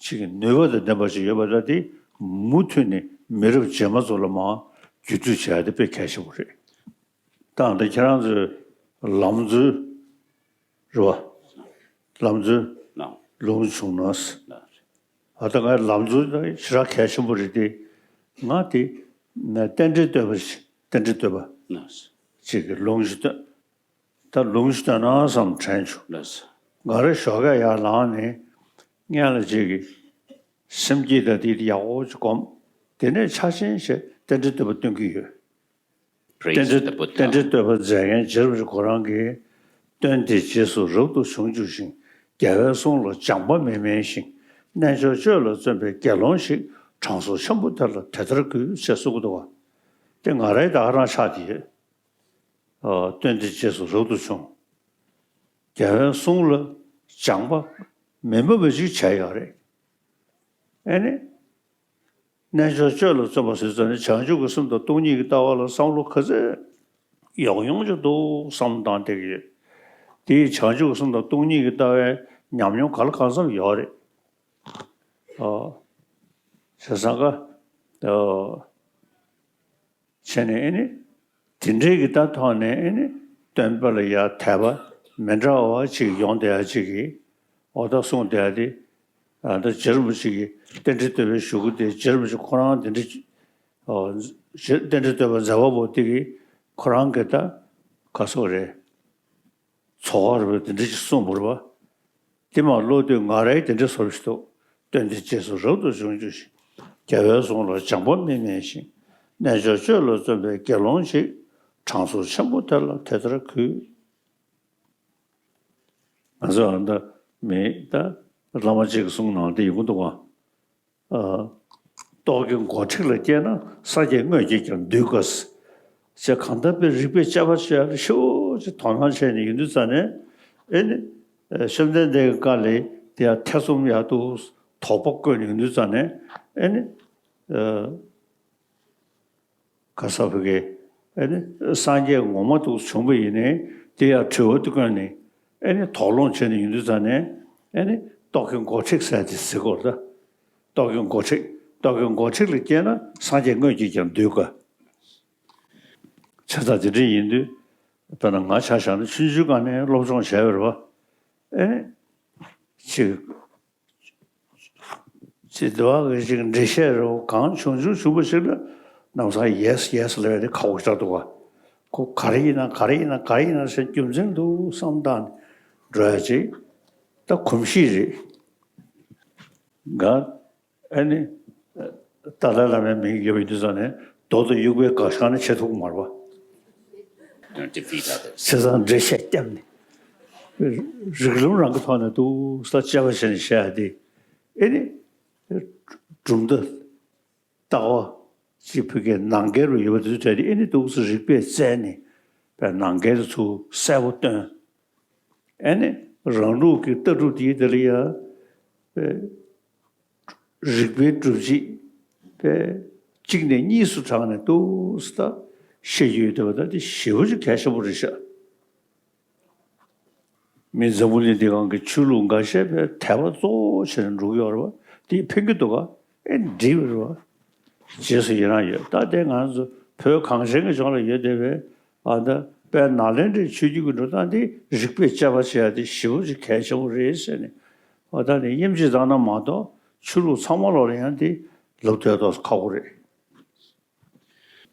ཅིག་གི་ནུས་པ་དང་ལྡན་པ་ཅིག་ཡོད་པ་འདྲ་དེ་མུ་མཐུད་ནས་མི་རབས་རྗེས་མ་ཚོ་ལ་མར་བརྒྱུད་སྤྲོད་བྱེད་ཡ་དེ་དཔེ་གལ་ཆེན་པོ་རེད། ད་ལྟ་ཁྱེད་རང་ཚོས་ལམ་འཛོལ་རེད་བ། ལམ་འཛོལ་ལམ་ལུང་བྱུང་ན། ཨ་ད་ངའི་ལམ་འཛོལ་ཞེ་དྲག་གལ་ཆེན་པོ་རེད་དེ། ང་དེ་ན་རྟེན་འབྲེལ་བསྟོད་པ་ཞིག་རྟེན་འབྲེལ་བསྟོད་པ་ཅིག་གི་ལུང་ཞིག་བཏོན། ད་ལུང་ཞིག་བཏོན་ན་བསམ་དྲན་བྱུང་། ང་རེ་ཞོགས་ཀས་ཡར་ལངས་ནས་སྔོན་ལ་ཅིག་གི་སེམས་བསྐྱེད་དང་དེ་ཡག་པོ་ཅིག་སྒོམ། དེ་ནས་ཆ་ཆེན་ཞིག་རྟེན་འབྲེལ་བསྟོད་པ་བཏོན་གྱི་ཡོད། རྟེན་འབྲེལ་རྟེན་འབྲེལ་བསྟོད་པ་མཛད་མཁན་རྗེ་རིན་པོ་ཆེ་ཁོ་རང་གིས། སྟོན་དེ་རྗེས་སུ་རབ་ཏུ་བྱུང་བཅུག་ཅིང་། རྒྱལ་བའི་གསུང་ལ་སྦྱངས་པ་མི་དམན་ཞིང་། རྣལ་འབྱོར་སྤྱོད་ལ་བརྩོན་པའི་དགེ་སློང་ཞིག། གྲངས་སུ་ཆེན་པོ་དེ་ལ་དེ་ལྟར་གུས། ཞེས་གསུང་གི་འདུག་བ། དེ་ང་རའི་ད་ག་རང་ཆགས་ཀྱི་ཡོད། ཨ། སྟོན་དེ་རྗེས་སུ་རབ་ཏུ་བྱུང་། རྒྱལ་བའི་གསུང་ལ་སྦྱངས་པ་མི་དམན་པ་ཅིག་བྱས་ཡོད་རེད། ཨེ་ནི། རྣལ་འབྱོར་སྤྱོད་ལ་བརྩོན་པ་ཟེར་ཙམ་ནས་བྱང་ཆུབ་ཀྱི་སེམས་དང་སྟོང་ཉིད་ཀྱི་ལྟ་བ་ལ་བསམ་བློ་ག་ཚད་ཡོང་ཡོང་ཅིག་འདུག་བསམ་བློ་བཏང་བསྡད་ཀྱི་ཡོད། དེ་ཡིས་བྱང་ཆུབ་ཀྱི་སེམས་དང་སྟོང་ཉིད་ཀྱི་ལྟ་བའི་ཉམས་མྱོང་ག་ལ་གང་འཚམ་ཡོད་རེད། ཨོ། བྱས་ཙང་ཀ། ཨོ། བྱས་ནས་ཨེ་ནི། དེ་འདྲའི་གི་ད་ཐོག་ནས་ཨེ་ནི། སྟོན་པ་ལ་ཡ་དད་པ་མི་འདྲ་བ་ཅིག་ཡོང་བསྡད་ཡ་ཅིག་གིས། འོ་ད་གསུངས་བསྡད་ཡ་དེ། ཨ་ད་རྗེ་རིན་པོ་ཆེ་གིས་རྟེན་འབྲེལ་བསྟོད་པའི་གཞུག་གུ་དེ་རྗེ་རིན་པོ་ཆེ་ཁོ་རང་དེ་འདྲ། ཨོ། རྟེན་འབྲེལ་བསྟོད་པ་མཛད་པ་པོ་དེ་གིས་ཁོ་རང་གིས་ད་ག་སོགས་རེད། ཚོགས་པ་རེད་པ། དེ་འདྲ་ཅིག་གསུངས་པ་རེད་པ། དེ་མར་ཀློག་དུས་ང་རའི་དེ་འདྲ་བཟོ་འདྲ་ཞིག་འདུག་སྟོན་དེ་རྗེས་སུ་རབ་ཏུ་བྱུང་བཅུག་ཅིང་། རྒྱལ་བའི་གསུང་ལ་སྦྱངས་པ་མི་དམན་ཞིང་། རྣལ་འབྱོར་སྤྱོད་ལ་བརྩོན་པའི་དགེ་སློང་ཞིག། གྲངས་སུ་ཆེན་པོ་དེ་ལ་དེ་ལྟར་གུས། ང་ཚོ་ཨ་ད་མི་ད་བླ་མ་གཅིག་གིས་གསུངས་གནང་དེ་ཡོང་གི་འདུག་ག་ཨ། རྟོག་གེའི་མགོ་ཁྲིད་ལ་སྐྱེས་ན། སངས་རྒྱས་དངོས་ཀྱིས་ཀྱང་འདུད་དཀའ། ཞེས་གང་ལྟར་པའི་རིག་པའི་དཔྱད་པ་བྱས་ལ་ཤུགས་ཀྱིས་དོ་སྣང་བྱས་ནས་ཡོང་དུས་ཙ་ནས། ཨེ་ནི། ཨ། བཅོམ་ལྡན་འདས་ཀྱི་བཀའ་ལ་དེ་ཡང་ཐེ་ཚོམ་ཡག་འདུག་དོགས་པ་བཀོད་ནས་ཡོང་དུས་ཙ་ནས། ཨེ་ནི། ཨ། ག་ས་བོད་ཀྱི། ཨེ་ནི། སངས་རྒྱས་ངོ་མ་འདུག་བྱུང་བ་ཡིན་ནའི་དེ་ཡང་དྲི་བ་དེ་བཀོད་ནས། ཨེ་ནི། དོགས་སློང་བྱས་ནས་ཡོང་དུས་ཙ་ནས། ཨེ་ནི། རྟོག་གེའི་མགོ་ཁྲིད་ཟེར་དེ་ཟེར་གོ་ད། རྟོག་གེའི་མགོ་ཁྲིད། རྟོག་གེའི་མགོ་ཁྲིད་ལ་སྐྱེས་ན། སངས་རྒྱས་དངོས་ཀྱིས་ཀྱང་འདུད་དཀའ། བྱས་ཙང་དེ་འདྲ་ཡིན་དུས། དཔེར་ན་ང་ཆ་བཞག་ན་ཆུང་ཆུང་སྒང་ནས་སློབ་སྦྱོང་བྱས་པ་རེད་པ། ཨེ་ནི། ཅིག་ཅིག་འདི་བ་གི་ཅིག་འགྲེལ་བཤད་རེད་པ། གང་བྱུང་བྱུང་བྱུང་བ་ཞིག་ལ་ལམ་སང་ཡེས་ཡེས་ལབ་ཡ་དེ་ཁག་པོ་ཞིག་རེད་འདུག་ག་ཁོ་ག་རེ་ཡིན་ན་ག་རེ་ཡིན་ན་ག་རེ་ཡིན་ན་ཟེར་རྒྱུ་མཚན་འདུག་བསམ་བཏང་ནས་འགྲོ་ཡ་ཅིག་ད་གོམས་གཤིས་རེད། ང་ཨེ་ནི། ཏཱ་ལའི་བླ་མའི་མིང་ཡོད་པ་ཡིན་དུས་ཙང་ནས་རྡོ་དང་དབྱུག་པའི་དགག་བཞག་ནི་བྱེད་ཐུབ་ཀྱི་མ་རེད་པ། to defeat others. བྱས་ཙང་འགྲེལ་བཤད་བརྒྱབ་ནས། རིགས་ལམ་རང་གི་ཐོག་ནས་འདུག་ས་དཔྱད་པ་བྱས་ནས་བཤད་ཡ་དེ། ཨེ་ནི། གྲུབ་མཐའ། ལྟ་བ་གཅིག་བོད་སྐད་ནང་འགལ་རུ་ཡོད་པ་དེ་ཚོ་གྲས་དེ་ཨེ་ནི་འདུག་སེ་རིགས་པས་བཙལ་ནས་པའི་ནང་འགལ་དེ་ཚོ་གསལ་པོ་སྟོན། ཨེ་ནི་རང་ལུགས་ཀྱི་ལྟ་གྲུབ་དེའི་དེ་ལ་ཡ་པའི་རིགས་པའི་སྒྲུབ་བྱེད་པའི་གཅིག་ནས་གཉིས་སུ་དྲངས་ནས་འདུག་སེ་ད་བཤད་རྒྱུ་ཡོད་བསྡད་པ་ད་དེ་ཞེ་པོ་ཅིག་གལ་ཆེན་པོ་རེད་ཤག་མི་འཛམ་བུ་གླིང་འདི་སྒང་གི་ཆོས་ལུགས་འགའ་ཤས་པའི་དད་པ་གཙོ་བོ་བྱས་ནས་འགྲོ་གི་ཡོད་རེད་བ། དེ་ཕན་གྱི་འདུག་ག་ཨེ་འགྲིག་པ་རེད་བ། རྗེས་སུ་ཡི་རང་ཡོད། ད་དེ་ང་ཚོ་བོད་གངས་ཅན་གྱི་ལྗོངས་ལ་ཡོད་བསྡད་པའི་ཨ་ད་དཔལ་ནཱ་ལེནྡྲའི་ཆོས་བརྒྱུད་ཀྱི་འགྲོ་སྟངས་འདི་རིགས་པས་དཔྱད་པ་བྱེད་ཡ་དེ་ཞེ་པོ་ཅིག་གལ་ཆེན་པོ་རེད་ཟེར་ནས། ཨ་ད་ནི་དབྱིན་ཇི་བཏང་ན་མ་གཏོགས་ཆོས་ལུགས་ཚང་མ་ལོག་ལ་ཡང་དེ་ལབ་ཐུབ་ཡ་ཏོག་ཙམ་ཁག་པོ་རེད།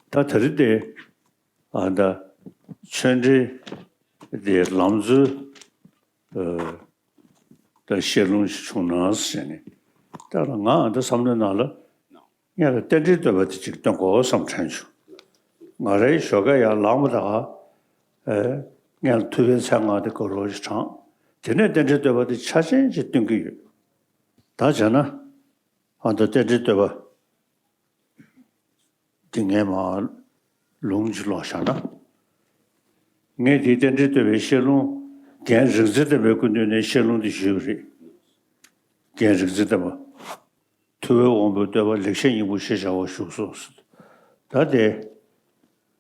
ད་དེ་རིང་དེ། ཨ་ད། ཆོས་འབྲེལ་དེ་ལམ་འཛོལ། ཨ་ད་བཤད་ལུང་ཞིག་བྱུང་ན་ཟེར་ནས། ད་ང་ཨ་ད་བསམ་བློའི་ནང་ལ་སྔོན་ལ་རྟེན་འབྲེལ་བསྟོད་པ་དེ་ཅིག་སྟོན་དགོས་བསམ་དྲན་བྱུང་། ང་རའི་ཞོགས་ཀས་ཡར་ལངས་པ་དང་། ཨེ། སྔོན་ལ་ཐུབ་པའི་མཚན་སྔགས་དེ་ག་རོ་ཞིག་བགྲངས། དེ་ནས་རྟེན་འབྲེལ་བསྟོད་པ་དེ་ཆ་ཆེན་ཅིག་སྟོན་གྱི་ཡོད། ད་བྱས་ན། ཨ་ད་རྟེན་འབྲེལ་བསྟོད་པ། འདི་ངས་མར་ལུང་ཅིག་ཀློག་བཞག་ན། ངས་འདིའི་རྟེན་འབྲེལ་བསྟོད་པའི་བཤད་ལུང་རྒན་རིག་འཛིན་བསྟན་པའི་སྐུ་མདུན་ནས་བཤད་ལུང་འདི་ཞུས་པ་རེད། རྒན་རིག་འཛིན་བསྟན་པ། ཐུབ་པའི་དབང་པོའི་བསྟོད་པ་ལེགས་བཤད་སྙིང་པོ་ཞེས་བྱ་བ་བཞུགས་སོ། ད་དེ།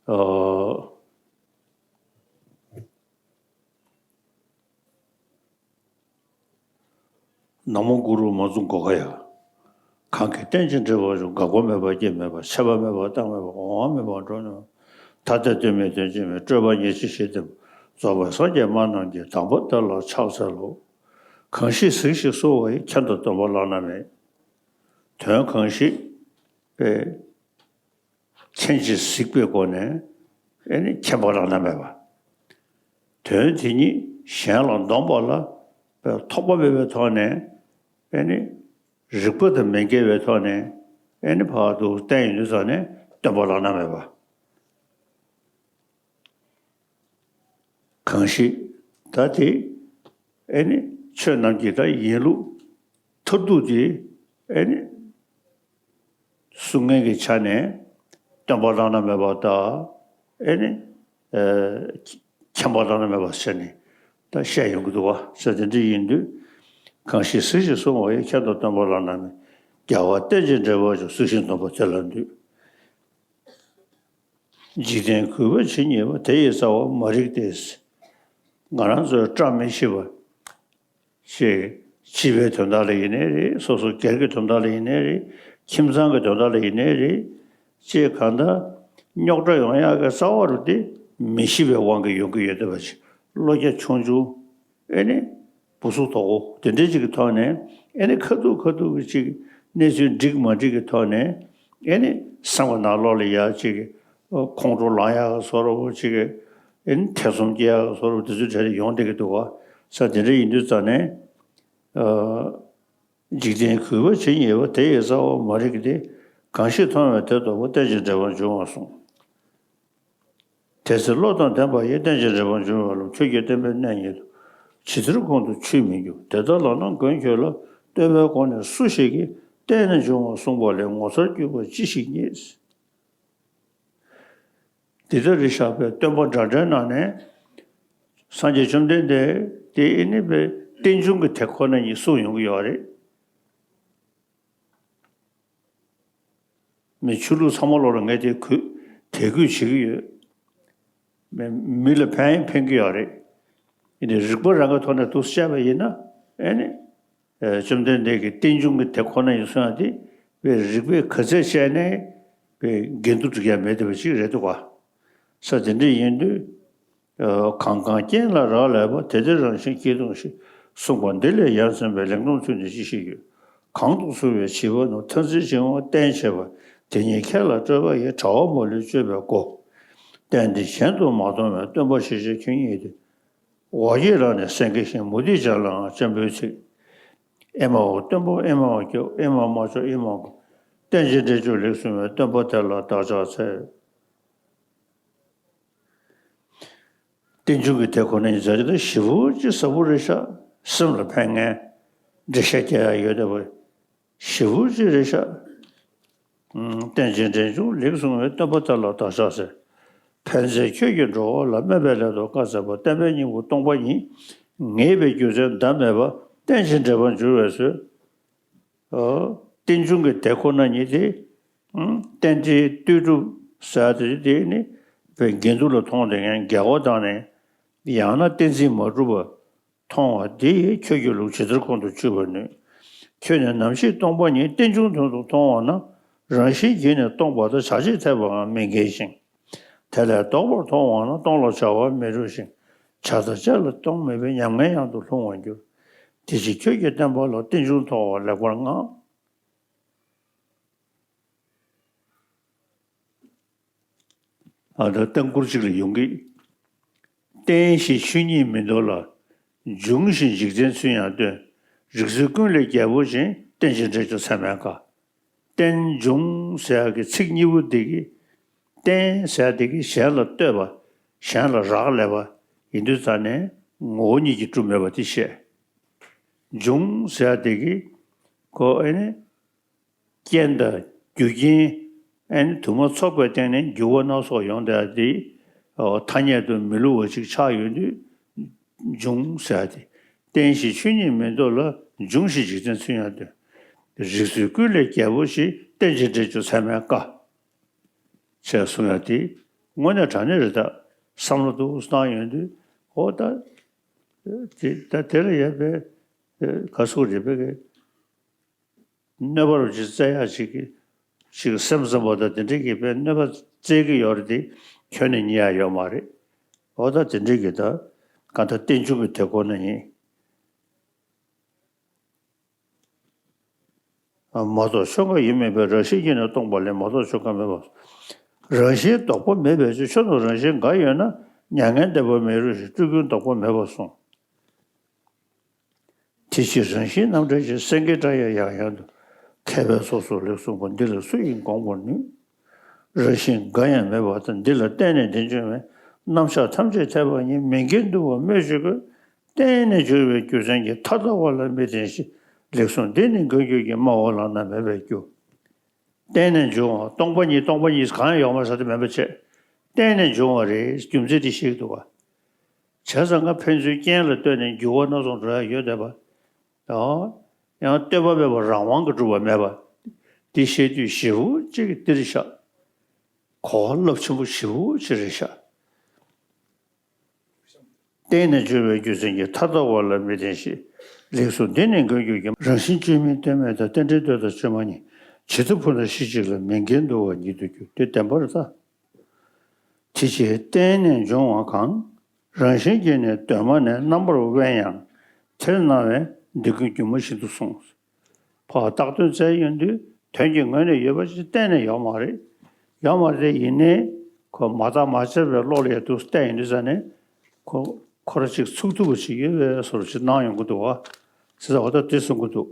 ཨ། ན་མོ་གུ་རུ་མ་བཙུན་གོ་ག་ཡ། གང་གིས་རྟེན་ཅིང་འབྲེལ་བར་འབྱུང་། འགག་པ་མེད་པ་སྐྱེ་མེད་པ། ཆད་པ་མེད་པ་རྟག་མེད་པ། འོང་བ་མེད་པ་འགྲོ་མེད་པ། ཐ་དད་དོན་མེད་དོན་གཅིག་མེད། སྤྲོས་པ་ཉེར་ཞི་ཞི་བསྟན་པ། རྫོགས་པའི་སངས་རྒྱས་སྨྲ་རྣམས་ཀྱིས། དང་པོ་དེ་ལ་ཕྱག་འཚལ་ལོ། གང་ཞིག་གཟིགས་ཤིང་གསོལ་བ་ཡི། མཁྱེན་དང་སྟོན་པ་བླ་ན་མེད། དོན་གང་ཞིག་པའི། མཁྱེན་ཅིང་གཟིགས་པའི་སྒོ་ནས་ཨེ་ནི་མཁྱེན་པ་བླ་ན་མེད་པ། དོན་དེ་ཉིད་གཞན་ལ་འདོམས་པ་ལ་ཐོགས་པ་མེད་པའི་ཐོག་ནས་ཨེ་ནི་རིག་པ་དང་མི་འགལ་བའི་ཐོག་ནས་ཨེ་ནི་ཕར་དུ་བསྟན་ཡོང་དུས་ཙང་ནས་སྟོན་པ་བླ་ན་མེད་པ། གང་ཞིག་ད་དེ་ཨེ་ནི་ཆོས་རྣམས་ཀྱི་ད་ཡིན་ལུགས་མཐར་ཐུག་དེ་ཨེ་ནི་གསུང་མཁན་གྱི་ཆ་ནས་སྟོན་པ་བླ་ན་མེད་པ་དང་ཨེ་ནི་ཨ་མཁྱེན་པ་བླ་ན་མེད་པ་ཟེར་ནས་ད་བཤད་ཡོང་གི་འདུག་བ། ཟེར་དེ་འདྲ་ཡིན་དུས་གང་ཞིག་གཟིགས་ཤིང་གསོལ་བ་ཡི། མཁྱེན་དང་སྟོན་པ་བླ་ན་མེད། རྒྱལ་བ་རྟེན་ཅིང་འབྲེལ་བར་འབྱུང་། གཟིགས་ཤིང་འདོམས་པ་དེ་ལ་འདུད། འཇིག་རྟེན་གུས་པ་ཇི་སྙེད་པ། དེ་ཡི་རྩ་བ་མ་རིག་སྟེ། ང་རང་ཚོའི་བཀྲ་མི་ཤིས་པ་ཞིག་བྱིས་པའི་དོན་དག་ལ་ཡིན་ནའི་རེད། སོ་སོ་སྒེར་གྱི་དོན་དག་ལ་ཡིན་ནའི་རེད། ཁྱིམ་ཚང་གི་དོན་དག་ལ་ཡིན་ནའི་རེད། ཅེས་གང་ལྟར་རྙོག་དྲ་ཡོང་ཡག་གི་རྩ་བ་རུ་དེ་མི་ཤེས་པའི་དབང་གིས་ཡོང་གི་ཡོད་བསྡད་པ་ཞིག་བློ་རྒྱ་ཆུང་ཆུང་། ཨེ་ནི། སྦུ་སུ་དོ་གོ་དེ་འདྲའི་ཅིག་གི་ཐོག་ནས་ཨེ་ནི་ཁ་ཐུག་ཁ་ཐུག་གི་ཅིག་གནས་ཚུལ་འགྲིག་མ་འགྲིག་གི་ཐོག་ནས་ཨེ་ནི་སེམས་པ་ནང་ལོགས་ལ་ཡ་ཅིག་ཁོང་ཁྲོ་ལངས་ཡག་གི་བཟོ་འདྲ་བོ་ཅིག་ཨེ་ནི་ཐེ་ཚོམ་སྐྱེ་ཡག་གི་བཟོ་འདྲ་བོ་དེ་ཚོ་གྲས་ལ་ཡོང་བསྡད་ཀྱི་འདུག་བ། ས་དེ་འདྲ་ཡིན་དུས་ཙང་ནས་ཨ། འཇིག་རྟེན་གུས་པ་ཇི་སྙེད་པ། དེ་ཡི་རྩ་བ་མ་རིག་སྟེ། གང་ཞིག་མཐོང་བས་དེ་རྟོགས་པ། རྟེན་ཅིང་འབྲེལ་བར་འབྱུང་བར་གསུངས། དེ་ཚེ་བློ་དང་ལྡན་པ་ཡིས། རྟེན་ཅིང་འབྲེལ་བར་འབྱུང་བའི་ལམ། ཆོས་ཀྱི་བསྟན་པའི་གནད་ཉིད་དོ། ཇི་ལྟར་ཁོང་དུ་ཆུད་མི་འགྱུར། དེ་ལྟར་ལགས་ན་མགོན་ཁྱོད་ལ། སྟོན་པའི་སྒོ་ནས་སུ་ཞིག་གིས། བརྟེན་ནས་འབྱུང་བར་གསུངས་པ་ལས། ངོ་མཚར་གྱུར་པ་ཅི་ཞིག་རྙེད། འདི་ལྟར་བཞག་པའི་སྟོན་པ་འདྲ་འདྲའི་ནང་ནས་སངས་རྒྱས་བཅོམ་ལྡན་འདས་དེ་ཨེ་ནི་པའི་རྟེན་འབྱུང་གི་དེ་ཁོ་ན་ཉིད་གསུངས་ཡོང་གི་ཡོད་རེད། མི་ཆོས་ལུགས་ཚང་མ་ལོག་ལ་ངས་དེ་གུས་དད་གུས་བྱེད་ཀྱི་ཡོད། མི་མི་ལ་ཕན་ཡང་ཕན་གྱི་ཡོད་རེད། ཡིན་ནའི་རིག་པ་རང་གི་ཐོག་ནས་འདུག་སེ་བཤད་པ་ཡིན་ན་ཨེ་ནི། ཨེ་བཅོམ་ལྡན་འདས་ཀྱི་རྟེན་འབྱུང་གི་དེ་ཁོ་ན་ཡིན་གསུང་ཡག་དེ་བའི་རིག་པས་ག་ཚད་བཤད་ནའི་བའི་འགལ་འདུ་འགྲིག་ཡག་མེད་བསྡད་པ་ཞིག་རེད་འདུག་ག་ས་དེ་འདྲ་ཡིན་དུས། ཨ་གང་གང་རྐྱེན་ལ་རག་ལས་པ། དེ་དེ་རང་བཞིན་སྐྱེས་སྟོང་ཞིག་གསུངས་པ་འདི་ལས་ཡ་མཚན་པའི་ལེགས་སློང་ཚུལ་འདི་ཅི་ཞིག་ཡོད། གང་དུ་ཚུད་པའི་བྱིས་པ་རྣམས། མཐར་འཛིན་འབྱིང་བ་བསྟེན་བྱེད་པ། དེ་ཉིད་ཁྱེད་ལ་སྤྲོད་པ་ཡི། དྲ་བ་མ་ལུས་གཅོད་པའི་སྒོ། རྟེན་འདི་གཞན་དུ་མ་མཐོང་བས། སྟོན་པ་ཞེས་བྱ་ཁྱོད་ཉིད་དེ། འོག་གི་རང་ནས་སེང་གེ་བཞིན། མུ་སྟེགས་ཅན་ལའང་གཅེན་པོའི་ཚིག་ཨེ་མའོ་སྟོན་པ་ཨེ་མ་སྐྱོབ། ཨེ་མ་མ་སྐྱོབ་ཨེ་མ་སྐྱོབ། རྟེན་ཅིང་འབྲེལ་འབྱུང་ལེགས་གསུངས་པས། སྟོན་པ་དེ་ལ་བདག་ཕྱག་འཚལ། རྟེན་འབྱུང་གི་དེ་ཁོ་ན་ཉིད་ཟེར་གྱི་འདུག་ཞེ་པོ་ཅིག་ཟབ་པོ་རེད་ཤག་སེམས་ལ་ཕན་མཁན་འགྲེལ་བཤད་རྒྱག་ཡ་ཡོད་བསྡད་པ་ཞེ་པོ་ཅིག་རེད་ཤག་རྟེན་ཅིང་འབྲེལ་འབྱུང་ལེགས་གསུངས་པའི། སྟོན་པ་དེ་ལ་བདག་ཕྱག་འཚལ། ཕན་མཛད་ཁྱོད་ཀྱིས་འགྲོ་བ་ལ། སྨོན་པའི་སླད་དུ་བཀའ་སྩལ་པ། བསྟན་པའི་སྙིང་པོ་སྟོང་པ་ཉིད། ངེས་པའི་རྒྱུ་མཚན་ཟླ་མེད་པ། རྟེན་ཅིང་འབྲེལ་པར་འགྱུར་བའི་ཚུལ། ཨོ། རྟེན་འབྱུང་གི་དེ་ཁོ་ན་ཉིད་དེ། ཨང་། རྟེན་འབྲེལ་ལྟོས་གྲུབ་ཟེར་དེ་དེ་ནི་བའི་འགལ་འདུ་ལ་མཐོང་དེ་ངན་འགལ་བ་དང་ནི། ཡང་ན་གཏན་ཚིགས་མ་གྲུབ་པ་མཐོང་བ་དེ་ཁྱོད་ཀྱི་ལུགས་ཇི་ལྟར་ཁོང་དུ་ཆུད་པར་ནུས། ཁྱོད་ནི་ནམ་ཞིག་སྟོང་པ་ཉིད་རྟེན་འབྱུང་དོན་དུ་མཐོང་བ་ན། རང་བཞིན་གྱིས་ནི་སྟོང་པ་དང་། བྱ་བྱེད་འཐད་པའང་མི་འགལ་ཞིང་། དེ་ལས་ལྡོག་པར་མཐོང་བ་ན། སྟོང་ལ་བྱ་བ་མི་འགྲུབ་ཞིང་། བྱ་དང་བྱེད་ལ་སྟོང་མེད་པའི། ཉམས་ངན་ཡང་དུ་ལྷུང་བར་འགྱུར། དེ་ཕྱིར་ཁྱོད་ཀྱིས་བསྟན་པ་ལ། རྟེན་འབྱུང་མཐོང་བ་ལེགས་པར་བསྔགས། ཨ། ད་ལྟ་མགུར་གཅིག་ལ་ཡོང་གི། རྟེན་ཞེས་ཆོས་ཉིད་མིན་འདུག་ལ། འབྱུང་ཞེས་འཇིག་རྟེན་ཚུལ་ཡང་སྟོན། རིགས་ཚུལ་ཀུན་ལས་རྒྱལ་པོ་ཞིང་། རྟེན་ཅིང་འབྲེལ་གྱུར་ཚད་མེད་དཀའ། རྟེན་འབྱུང་ཟེར་ཡག་གི་ཚིག་གཉིས་པོ་འདི་གིས། རྟེན་ཟེར་ཡག་འདི་གིས་གཞན་ལ་ལྟོས་པ། གཞན་ལ་རག་ལས་པ་ཡིན་དུས་ཙང་ནས་ངོ་བོ་ཉིད་ཀྱིས་གྲུབ་མེད་པ་དེ་བཤད། འབྱུང་ཟེར་ཡག་འདི་གིས་ཁོ་ཨེ་ནི། རྐྱེན་དང་རྒྱུ་རྐྱེན། ཨེ་ནི་དུ་མ་ཚོགས་པའི་སྟེང་ནས་འགྱུར་བ་སྣ་ཚོགས་ཡོང་བསྡད་དེ། ཨོ། ཐ་སྙད་དུ་མི་སླུ་བ་ཅིག་ཆགས་ཡོང་དུས་འབྱུང་ཟེར་ཏེ། རྟེན་ཞེས་ཆོས་ཉིད་མིན་འདུག་ལ། འབྱུང་ཞེས་འཇིག་རྟེན་ཚུལ་ཡང་སྟོན། རིགས་ཚུལ་ཀུན་ལས་རྒྱལ་པོ་ཞིག་རྟེན་ཅིང་འབྲེལ་གྱུར་ཚད་མེད་དཀའ། ཅེས་གསུང་ཡ་དེ་དངོས་གནས་དྲང་གནས་རེད། ད་བསམ་བློ་འདུག་བཏང་ཡོང་དུས། ཨོ། ད་དེ་ད་དེ་ལ་ཡ་པའི་ག་སུ་རེད་པའི་གི། གནོད་པ་རུ་ཅིག་བཙལ་ཡག་ཅིག་གི་ཅིག་སེམས་ཙམ་པ་དང་དེ་འདྲས་ཀྱི་དཔེ་གནོད་པ་བཙལ་གྱི་ཡོད་རེད་དེ། ཁྱོན་ནས་རྙེད་ཡག་ཡོད་མ་རེད། འོ་ད་དེ་འདྲས་ཀྱི་ད་གང་ལྟར་རྟེན་འབྱུང་གི་དེ་ཁོ་ན་ཡིན། མ་རྟོགས་ཆོས་འགའ་ཡིན་མིན་པའི། རང་བཞིན་གྱིས་ནི་སྟོང་པ་ལས། མ་རྟོགས་ཆོས་འགའ་མེད་པར། རང་བཞིན་ལྡོག་པ་མེད་པའི་ཕྱིར། ཆོས་རྣམས་རང་བཞིན་འགའ་ཡོད་ན། མྱ་ངན་འདས་པ་མི་རུང་ཞིང་། སྤྲུལ་སྐུའི་ལྡོག་པ་མེད་པར་གསུངས། དེ་ཕྱིར་རང་བཞིན་རྣམ་བྲལ་ཞིང་། སེང་གེའི་སྒྲ་ཡང་ཡང་ཡང་དུ། མཁས་པས་སོ་སོར་ལེགས་གསུངས་པ། འདི་ལ་སུ་ཡིས་དགོངས་པར་ནུས། རང་བཞིན་འགའ་ཡང་མེད་པ་དང་། འདི་ལ་བརྟེན་ནས་འདི་འབྱུང་བའི། རྣམ་གཞག་ཐམས་ཅད་འཐད་པ་ཉིད། མི་འགལ་འདུ་བ་སྨོས་ཅི་དགོས། བརྟེན་ནས་འབྱུང་བའི་རྒྱུ་མཚན་གྱིས། མཐའ་དག་པ་ལ་མི་བརྟེན་ཞིང་། ལེགས་གསུངས་འདི་ནི་འགལ་འགྱུར་གྱི། སྨྲ་བ་ལག་ན་མེད་པའི་རྒྱུ། བརྟེན་ནས་འབྱུང་བ་སྟོང་པ་ཉིད། སྟོང་པ་ཉིད་གང་ཡང་ཡོད་མ་རེད་ཟེར་དེ་མིན་པ་བྱས། བརྟེན་ནས་འབྱུང་བ་རེད། རྒྱུ་མཚན་དེ་ཤེས་ཀྱི་འདུག་ག་བྱས་ཙང་ང་ཕན་ཚུན་རྐྱེན་ལ་ལྟོས་ནས་འགྱུར་བ་སྣ་ཚོགས་འགྲོ་ཡ་ཡོད་བསྡད་པ། ཡང་ཡང་ལྟོས་པ་མེད་པ་རང་དབང་གིས་གྲུབ་པ་མེད་པ། འདི་ཤེས་དུས་ཞེ་པོ་ཅིག་འདིར་ཤག་གོ་བ་རླབས་ཆེན་པོ་ཞེ་པོ་ཅིག་རེད་ཤག་བརྟེན་ནས་འབྱུང་བའི་རྒྱུ་མཚན་གྱིས། མཐའ་དག་པ་ལ་མི་བརྟེན་ཞིང་། ལེགས་གསུངས་འདི་ནི་འགལ་འགྱུར་གྱི། རང་བཞིན་བཅོས་མིན་གཏན་མེད་དང་། རྟེན་འབྲེལ་ལྟོས་དང་བཅོས་མ་གཉིས། ཇི་ལྟ་བུ་ན་གཞི་གཅིག་ལ། མི་འགལ་འདུ་བ་ཉིད་དུ་འགྱུར། དེ་བདེན་པར་ཐལ། དེ་ཕྱིར་བརྟེན་ནས་འབྱུང་བ་གང་། རང་བཞིན་གྱིས་ནི་གདོད་མ་ནས། རྣམ་པར་དབེན་ཡང་དེར་སྣང་བས། འདི་ཀུན་སྒྱུ་མ་བཞིན་དུ་གསུངས། ཕར་བཏགས་དོན་བཙལ་ཡོང་དུས་དོན་གྱི་ངོས་ནས་ཡོད་པ་ཞིག་གཏན་ནས་ཡོད་མ་རེད། ཡོད་མ་རེད། ཡིན་ནའི་ཁོ་མ་བརྟགས་མ་དཔྱད་པའི་བློ་ལ་ཡ་འདུག་བལྟས་ཡོང་དུས་ཙ་ནས་ཁོ་ཁོ་ར་ཅིག་ཚུགས་ཐུབ་པ་ཞིག་ཡོད་པའི་བཟོ་འདྲ་ཅིག་སྣང་ཡོང་གི་འདུག་བ། ཟེར་ཙང་འོ་ད་དེ་གསུང་གི་འདུག་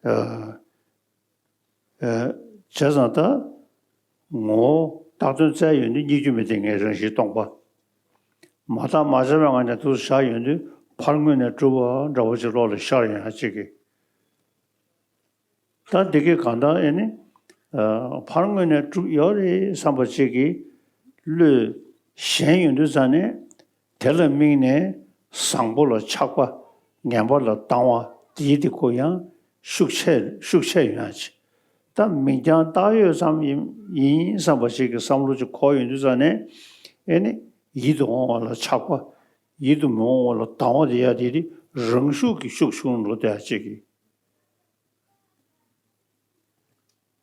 ཨ། ཨ། བྱས་ཙང་ད་ངོ་བོ་བཏགས་དོན་བཙལ་ཡོང་དུས་སྙིགས་རྒྱུ་མི་བདེན་ངེས་རང་བཞིན་སྟོང་པ། མ་བརྟགས་མ་དཔྱད་པའི་ངང་ནས་འདུག་བཞག་ཡོང་དུས་ཕར་ངོས་ནས་གྲུབ་པ་འདྲ་བོ་ཅིག་བློ་ལ་ཤར་ཡོང་ཡ་ཅིག་གི། ད་འདི་གའི་གང་ལྟར་ཨེ་ནི། ཨ། ཕར་ངོས་ནས་གྲུབ་ཡོད་རེད་བསམ་པ་ཅིག་གི་བློས་ཞེན་ཡོང་དུས་ཙ་ནས། དེ་ལ་དམིགས་ནས་བཟང་པོ་ལ་ཆགས་པ། ངན་པ་ལ་སྡང་བ། དེའི་དེ་ཁོ་ཡང་ཤུགས་ཆེ་ཤུགས་ཆེ་ཡོང་ཡ་ཅིག་ད་མིང་རྐྱང་བཏགས་ཡོད་ཙམ་ཡིན་ཡིན་བསམ་པ་ཞིག་གི་བསམ་བློ་ཅིག་འཁོར་ཡོང་དུས་ཙ་ནས། ཨེ་ནི་ཡིད་དུ་འོང་བ་ལ་ཆགས་པ། ཡིད་དུ་མི་འོང་བ་ལ་སྡང་བ་དེ་ཡ་དེ་དེ་རང་ཤུགས་ཀྱིས་ཤུགས་ཆུང་འགྲོ་བསྡད་ཡ་ཅིག་གི།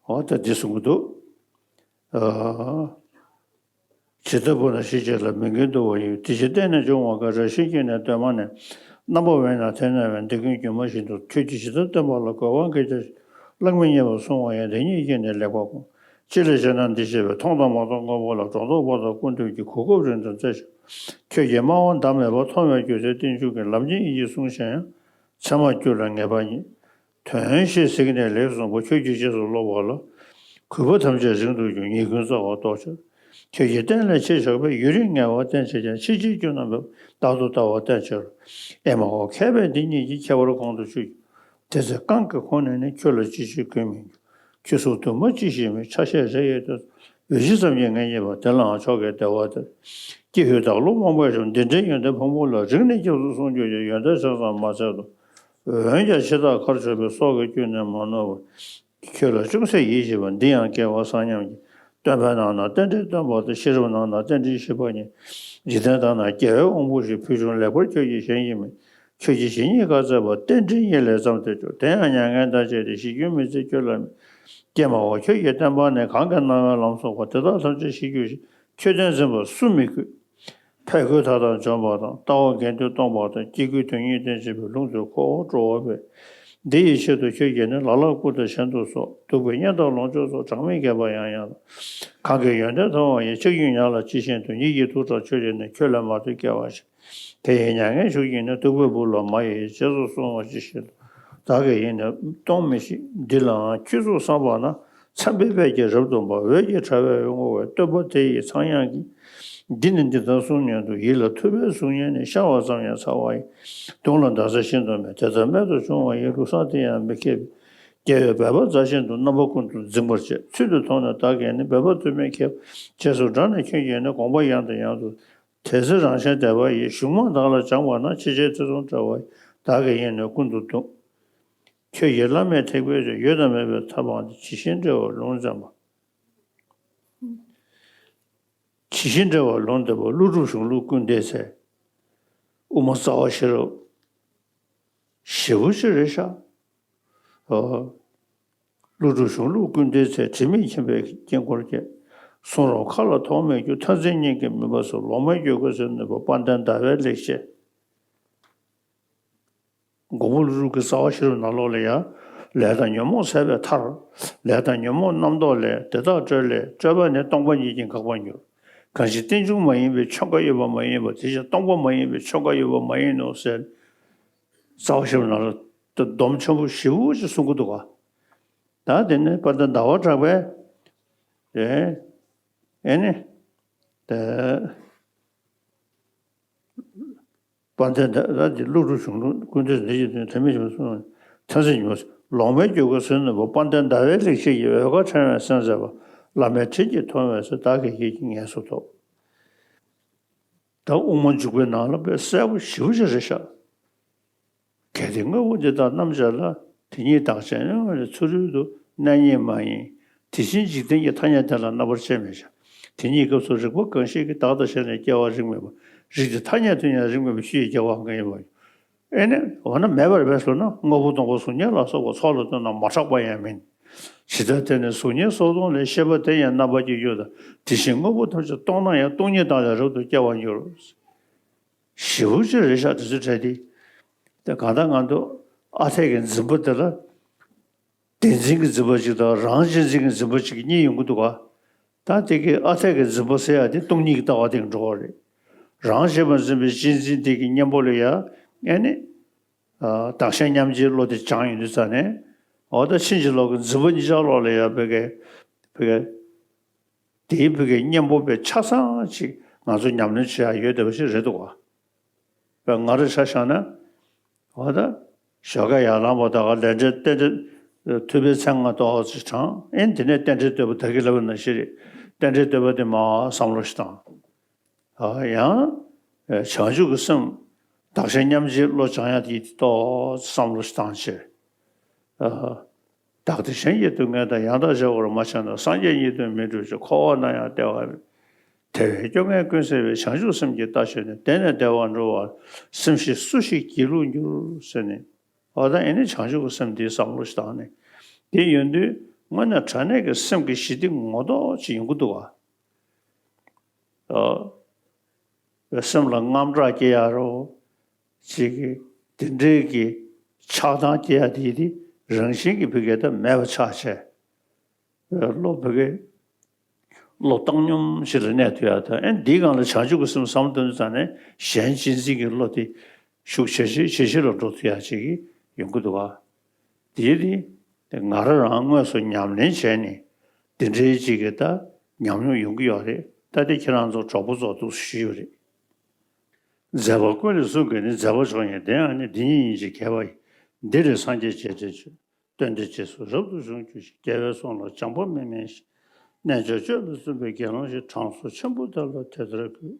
འོ་ད་འདི་གསུང་གི་འདུག་ཨ། ཇི་ལྟ་བུ་ན་གཞི་གཅིག་ལ། མི་འགལ་འདུ་བ་ཡིན། དེ་ཕྱིར་བརྟེན་ནས་འབྱུང་བ་གང་། རང་བཞིན་གྱིས་ནི་གདོད་མ་ནས། རྣམ་པར་དབེན་ཡང་དེར་སྣང་བས། འདི་ཀུན་སྒྱུ་མ་བཞིན་དུ། ཁྱོད་ཀྱིས་ཇི་ལྟར་སྟོན་པ་ལ། རྒོལ་བ་འགལ་འབྱེད་གླགས་མི་རྙེད་པར་གསུངས་པ་ཡང་། འདི་ཉིད་ཀྱིས་ནི་ལེགས་པར་དགོངས། ཅི་ལས་ཞེ་ན་འདི་ཞེས་པས། མཐོང་དང་མ་མཐོང་དངོས་པོ་ལ། སྒྲོ་འདོགས་པ་དང་ཀུན་བཏུས་ཀྱི། གོ་སྐབས་རིང་དུ་བཙལ་ཞིང་། ཁྱོད་ཀྱིས་སྨྲ་བ་ཟླ་མེད་པ། མཐོང་བའི་རྒྱུ་མཚན་རྟེན་འབྱུང་གི། ལམ་གྱི་དབྱིངས་ཀྱིས་གསུངས་ཤིང་ཡང་། མཚན་མ་རྒྱུད་ལ་ངེས་པ་ཉིད། དོན་ཞེས་གཟིགས་ནས་ལེགས་གསུངས་པ། ཁྱོད་ཀྱིས་རྗེས་སུ་སློབ་པ་ལ། གུས་པ་ཐམས་ཅད་རིང་དུ་གྱུར། ཉེས་ཀུན་སྩོལ་བ་རྟོགས་ཕྱིར། ཁྱོད་ཀྱིས་བསྟན་ལས་ཕྱིར་བཞག་པས། ཡུན་རིང་ངལ་བ་བསྟེན་བྱས་ཀྱང་། ཕྱིས་ཕྱིར་སྐྱོ་ན་འབབ་རྟག་ཏུ་ལྟ་བ་བསྟེན་ཕྱིར་རོ། ཨེ་མ་ཧོ། མཁས་པས་འདི་གཉིས་ཀྱི། ཁྱད་པར་གོང་དུ་ཆུད། དེ་ཚེ་རྐང་གི་ཁོང་ནས་ནི། ཁྱོད་ལ་ཅི་བྱེད་གུས་མི་འགྱུར། ཁྱོད་གཟུགས་དུ་མ་ཅི་ཞིག་མིན། ཆ་ཤས་རེ་ཡོད་དེ། འོད་ཇི་ཙམ་གྱིས་ངེས་རྙེད་པ། དེ་ལའང་མཆོག་གི་བདེ་བ་སྟེར། ཀྱེ་ཧུད་བདག་བློ་རྨོངས་པ་ཞིག་འདི་འདྲའི་ཡོན་ཏན་ཕུང་པོ་ལ། རིང་ནས་སྐྱབས་སུ་སོང་གྱུར་ཀྱང་། ཡོན་ཏན་ཆ་ཚང་མ་འཚལ་ལོ། འོན་ཀྱང་འཆི་བདག་ཁར་ཕྱོགས་པའི། སྲོག་གི་རྒྱུ་ནི་མ་ནོར་བར། ཁྱོད་ལ་ཅུང་ཟད་ཡིད་ཆེས་པ། འདི་ཡང་སྐལ་བ་བཟང་སྙམ་གྱིས། སྟོན་པའི་ནང་ན་རྟེན་འབྲེལ་སྟོན་པ་དང་། ཤེས་རབ་ནང་ན་རྟེན་འབྲེལ་བཤད་པ་གཉིས། འཇིག་རྟེན་དག་ན་རྒྱལ་བའི་དབང་པོ་བཞི། ཕུལ་བྱུང་ལེགས་པར་ཁྱོད་ཀྱིས་གཞན་གྱིས་མིན། ཁྱོད་ཀྱིས་ཇི་སྙེད་བཀའ་སྩལ་པ། རྟེན་འབྲེལ་གཉིས་ལས་ཙམ་དུ་གྱུར། དེ་ཡང་མྱ་ངན་འདའ་བྱེད་དེ། ཞི་རྒྱུ་མི་བརྩི་ཁྱོད་ལ་མིན། ཀྱེ་མ་ཧོ། ཁྱོད་ཀྱི་བསྟན་པ་ནི། གང་གིས་གནང་བའི་ལམ་སོགས་པ། དེ་དག་ཐམས་ཅད་ཞི་གྱུར་ཅིག་ཁྱོད་བསྟན་འཛིན་པ་སུ་མི་གུས། ཕས་རྒོལ་མཐའ་དག་འཇོམས་པ་དང་། ལྟ་བ་དགེ་འདུན་སྟོང་པ་དང་། སྐྱེ་དགུའི་དོན་གཉིས་བསྟན་བྱེད་པའི། ལུང་དུ་ཁོ་བོ་སྤྲོ་བ་སྤེལ། འདི་ཡི་ཆེད་དུ་ཁྱོད་ཀྱིས་ནི། ལ་ལ་སྐུ་དང་གཞན་དུ་སོགས། གདུག་པའི་གཉེན་དང་ལོངས་སྤྱོད་སོགས། གྲངས་མེད་བརྒྱ་པ་ཡང་ཡང་དང་། གང་གིས་ཡོན་ཏན་མཐོང་བ་ཡིས། ཆགས་ཞེན་ཉམས་ལ་ཇི་བཞིན་དུ། ཉིད་ཀྱི་ཐུགས་དྲངས་ཁྱོད་ཀྱིས་ནི། ཁྱོད་ལས་མ་ཐོས་སྐྱེ་བ་བཞི། དེ་ཡི་མྱ་ངན་ཞུགས་ཀྱིས་ནི། གདུག་པའི་སྦུབས་ལ་མ་ཡིས། རྗེས་སུ་བསྲུང་བ་ཇི་བཞིན་དུ། བདག་གིས་ཡིད་ནི་གཏོང་མི་ཤེས། འདི་ལའང་ཁྱོད་གཟུགས་བསམ་པ་ན། མཚན་དཔེའི་དཔལ་གྱིས་རབ་ཏུ་འབར། འོད་ཀྱི་དྲ་བས་བསྔོ་བའི། བསྟོད་པ་དེ་ཡི་ཚངས་དབྱངས་ཀྱིས། འདི་ནི་འདི་དང་གསུང་སྙམ་དུ། ཡིད་ལ་ཐུབ་པས་གཟུགས་བརྙན་ནི། ཤར་བ་ཙམ་ཡང་ཚ་བ་ཡི། དུག་ལ་འདག་ཚད་ཤིན་ཏུ་མེད། དེ་ལྟར་རྨད་དུ་བྱུང་བ་ཡི། ལུགས་བཟང་དེ་ཡང་མི་མཁས་པས། རྒྱལ་བའི་འབད་པ་རྩ་བཞིན་དུ། རྣམ་པ་ཀུན་ཏུ་འཛིན་པར་བྱེད། ཚུལ་དེ་མཐོང་ནས་བདག་གིས་ནི། འབད་པ་དུ་མའི་ཁྱད་པར་རྗེས་སུ་འབྲངས་ནས་ཁྱོད་ཀྱིས་ནི། དགོངས་པ་ཡང་དང་ཡང་དུ། དེ་ཚེ་རང་གཞན་བདེ་བ་ཡི། གཞུང་མང་བདག་ལ་སྦྱངས་པ་ན། ཕྱི་རྗེས་ཐེ་ཚོམ་བྲལ་བ་ཡི། བདག་གིས་ཡིད་ནི་ཀུན་ཏུ་གཏོང་། ཁྱོད་ཀྱིས་བླ་མེད་ཐེག་པའི་ཆོས། ཡོད་དང་མེད་པའི་མཐའ་སྤངས་ཏེ། ཇི་བཞིན་འགྲེལ་བར་ལུང་བསྟན་པ། ཇི་བཞིན་འགྲེལ་བར་ལུང་བསྟན་པ། ཀླུ་སྒྲུབ་གཞུང་ལུགས་ཀུན་བལྟས་ཚེ། དབུ་མ་རྩ་བ་ཤེས་རབ་ཞེ་པོ་ཅིག་རེད་ཤག་ཨོ། ཀླུ་སྒྲུབ་གཞུང་ལུགས་ཀུན་བལྟས་ཚེ། དྲི་མེད་མཁྱེན་པའི་དཀྱིལ་འཁོར་བསྐྱེད། གསུང་རབ་མཁའ་ལ་ཐོགས་མེད་རྒྱུ། མཐར་འཛིན་སྙིང་གི་མུན་པ་སེལ། ལོག་སྨྲའི་འགྱོད་པ་སེལ་ནུས་པ། དཔལ་ལྡན་ཟླ་བའི་ལེགས་བཤད། མགོན་པོ་ཀླུ་སྒྲུབ་ཀྱི་རྩ་བ་ཤེས་རབ་ནང་ལོགས་ལ་ཡང་། ལས་དང་ཉོན་མོངས་ཟད་པའི་མཐར། ལས་དང་ཉོན་མོངས་རྣམ་རྟོག་ལས། དེ་དག་སྤྲོས་ལས་སྤྲོས་པ་ནི། སྟོང་པ་ཉིད་ཀྱིས་འགག་པར་འགྱུར། གང་ཞིག་རྟེན་འབྱུང་མ་ཡིན་པའི། ཆོས་འགའ་ཡོད་པ་མ་ཡིན་པ། དེ་བཞིན་སྟོང་པ་མ་ཡིན་པའི། ཆོས་འགའ་ཡོད་པ་མ་ཡིན་ནོ་ཟེར། རྩ་བ་ཤེས་རབ་ནང་ལ་སྡོམ་ཆེན་པོ་ཞེ་པོ་ཅིག་གསུང་གི་འདུག་ག་ད་དེ་ནི་དཔལ་ལྡན་ཟླ་བ་གྲགས་པས། ཨེ་ཨེ་ནི། དཔལ་ལྡན་ཟླ་བ་འདི། ཀླུ་སྒྲུབ་གཞུང་ལུགས་ཀུན་བལྟས་ཚེ། འདི་ཡི་དོན་དྲི་མེད་མཁྱེན་པས་གསུངས། མཐར་འཛིན་ཉོན་མོངས་ལོག་སྨྲའི་འགྱོད་པ་སེལ་ནུས་པ། དཔལ་ལྡན་ཟླ་བའི་ལེགས་བཤད་ཀྱི། འོད་དཀར་ཕྲེང་བས་གསལ་མཛད་པ། བླ་མའི་དྲིན་གྱིས་མཐོང་བས་གསོལ། བདག་གི་ཡིད་ཀྱིས་ངེས་སུ་ཐོབ། ད་དབུ་མ་འཇུག་པའི་ནང་ལ་དཔེ་གསལ་པོ་ཞེ་པོ་ཅིག་རེད་ཤག་གལ་ཏེ་དངོས་པོ་འདི་དག་རྣམ་དཔྱད་ལ། དེ་ཉིད་བདག་གཞན་ཡང་ཚུ་རོལ་དུ། གནས་རྙེད་མ་ཡིན་དེ་བཞིན་འཇིག་རྟེན་གྱི། ཐ་སྙད་དེ་ལ་རྣམ་པར་དཔྱད་མི་བྱ། དེ་ཉིད་སྐབས་སུ་རིག་པ་གང་ཞིག་གིས། བདག་དང་གཞན་ལས་སྐྱེ་བ་རིག་མེད་པ། རིགས་དེ་ཐ་སྙད་དུ་ཡང་རིག་མེད་པ། ཆོས་ཀྱི་སྐྱེ་བའང་གང་ཡིན་པ། ཨེ་ནི་འོ་ན་མེད་པར་སྦས་སོང་ན། དངོས་པོ་སྟོང་པ་གཟུགས་བརྙན་ལ་སོགས་པ་ཚོགས་ལ་ལྟོས་ན་མ་གྲགས་པ་ཡང་མིན། ཇི་ལྟར་དེ་ནི་གཟུགས་བརྙན་སོགས་སྟོང་ལས། ཤེས་པ་དེ་ཡང་རྣམ་པར་གྱུར་ཡོད་དོ། དེ་བཞིན་དངོས་པོ་ཐམས་ཅད་སྟོང་ན་ཡང་། སྟོང་ཉིད་དག་ལས་རབ་ཏུ་སྐྱེ་བར་འགྱུར། ཞེ་པོ་ཅིག་རེད་ཤག་དེ་ཚོའི་གྲས་དེ། དེ་གང་ལྟར་ང་ཚོ་ཨ་འཐས་ཀྱི་འཛིན་པ་དེ་ལ། བདེན་འཛིན་གྱི་འཛིན་པ་གཅིག་དང་། རང་གཅེས་འཛིན་གྱི་འཛིན་པ་གཅིག་གཉིས་ཡོང་གི་འདུག་ག་ད་དེ་གི་ཨ་འཐས་ཀྱི་འཛིན་པ་ཟེར་ཡ་དེ་སྟོང་ཉིད་ཀྱི་ལྟ་བ་དེ་འགྲོ་བ་རེད། རང་གཅེས་པར་འཛིན་པའི་གཅེས་འཛིན་དེ་གི་གཉེན་པོ་ལ་ཡ། ཨེ་ནི། བདག་གཞན་མཉམ་བརྗེའི་བློ་དེ་སྦྱངས་ཡོང་དུས་ཙ་ནས། འོ་ད་ཕྱིན་ཅི་ལོག་གི་འཛིན་པ་གཉིས་ཆར་ལོག་ལ་ཡ་བོད་སྐད། བོད་སྐད། དེའི་བོད་སྐད་གཉེན་པོ་དཔེ་ཆ་ཚང་ཅིག་ང་ཚོ་ཉམས་ལེན་བྱེད་ཡ་ཡོད་བསྡད་པ་ཞིག་རེད་འདུག་ག་བས་ང་རང་ཆ་བཞག་ན། འོ་ད། ཞོགས་ཀས་ཡར་ལངས་པ་དང་། ལས་འབྲས་རྟེན་འབྲེལ། ཐུབ་པའི་མཚན་ལྔ་ཏོག་ཙམ་བགྲངས། ཨེ་དེ་ནས་རྟེན་འབྲེལ་བསྟོད་པ་ད་གིན་ལབ་པ་ནང་བཞིན་རེད། རྟེན་འབྲེལ་བསྟོད་པ་དེ་མར་བསམ་བློ་ཞིག་བཏང་། ཨ་ཡང་། བྱང་ཆུབ་ཀྱི་སེམས། བདག་གཞན་མཉམ་བརྗེའི་བློ་སྦྱང་ཡ་དེ་ཏོག་ཙམ་བསམ་བློ་ཞིག་བཏང་བྱས། ཨ། བདག་དང་གཞན་གྱི་སྡུག་བསྔལ་དང་། ཡང་དག་བརྗེ་བར་མ་བྱས་ན། སངས་རྒྱས་ཉིད་དུ་མི་འགྲུབ་ཅིང་། འཁོར་བ་ན་ཡང་བདེ་བ་མེད། དེ་བས་སྐྱོ་ངལ་ཀུན་སེལ་བའི། བྱང་ཆུབ་སེམས་ཀྱི་རྟ་ཞོན་ནས། དེ་ནས་བདེ་བར་འགྲོ་བར། སེམས་ཤེས་སུ་ཞིག་སྒྱིད་ལུག་འགྱུར་ཟེར་ནས། འོ་ད་ཨེ་ནི་བྱང་ཆུབ་ཀྱི་སེམས་འདིའི་བསམ་བློ་ཞིག་བཏང་ནས། དེ་ཡོང་དུས་དངོས་གནས་དྲང་གནས་ཀྱི་སེམས་ཀྱི་ཞི་བདེ་ངོ་ཐོག་ཅིག་ཡོང་གི་འདུག་ག་ཨ། སེམས་ལ་དངངས་སྐྲག་སྐྱེ་ཡ་རོ། ཅིག་གི་དེ་འདྲའི་གི་ཆགས་སྡང་སྐྱེ་ཡ་དེ་དེ་རང་བཞིན་གྱི་བུ་གས་ད་མེད་པ་ཆགས་བྱས། བློ་བུ་གས་བློ་བཏང་སྙོམས་ཞིག་ལ་གནས་ཐུབ་ཡ་ད། ཨེ་འདིའི་སྒང་ལ་བྱང་ཆུབ་ཀྱི་སེམས་བསམ་བློ་བཏང་དུས་ཙང་ནས་གཞན་གཅེས་འཛིན་གྱི་བློ་དེ་ཤུགས་ཇེ་ཆེ་ཇེ་ཆེ་ལ་འགྲོ་ཐུབ་ཡ་ཅིག་གི་ཡོང་གི་འདུག་ག་དེ་དེ་ང་རང་རང་དངོས་སུ་ཉམས་ལེན་བྱས་ནས་དེ་འདྲའི་ཅིག་གི་ད་ཉམས་མྱོང་ཡོང་གི་ཡོད་རེད། ད་དེ་ཁྱེད་རང་ཚོ་གྲོགས་པོ་ཚོ་འདུག་ཞུས་ཡོད་རེད། མཛད་པ་ཀུན་ལས་གསུང་གི་ནི། མཛད་པ་མཆོག་ཡིན་དེ་ཡང་ནི། འདི་ཉིད་ཡིན་ཕྱིར་མཁས་པ་ཡིས། འདི་ལས་སངས་རྒྱས་རྗེས་དྲན་བྱེད། སྟོན་ཏེ་རྗེས་སུ་རབ་ཏུ་བྱུང་གྱུར་ཅིག། རྒྱལ་བའི་གསུང་ལ་སྦྱངས་པ་མི་དམན་ཞིང་། རྣལ་འབྱོར་སྤྱོད་ལ་བརྩོན་པའི་དགེ་སློང་ཞིག། གྲངས་སུ་ཆེན་པོ་དེ་ལ་དེ་ལྟར་གུས།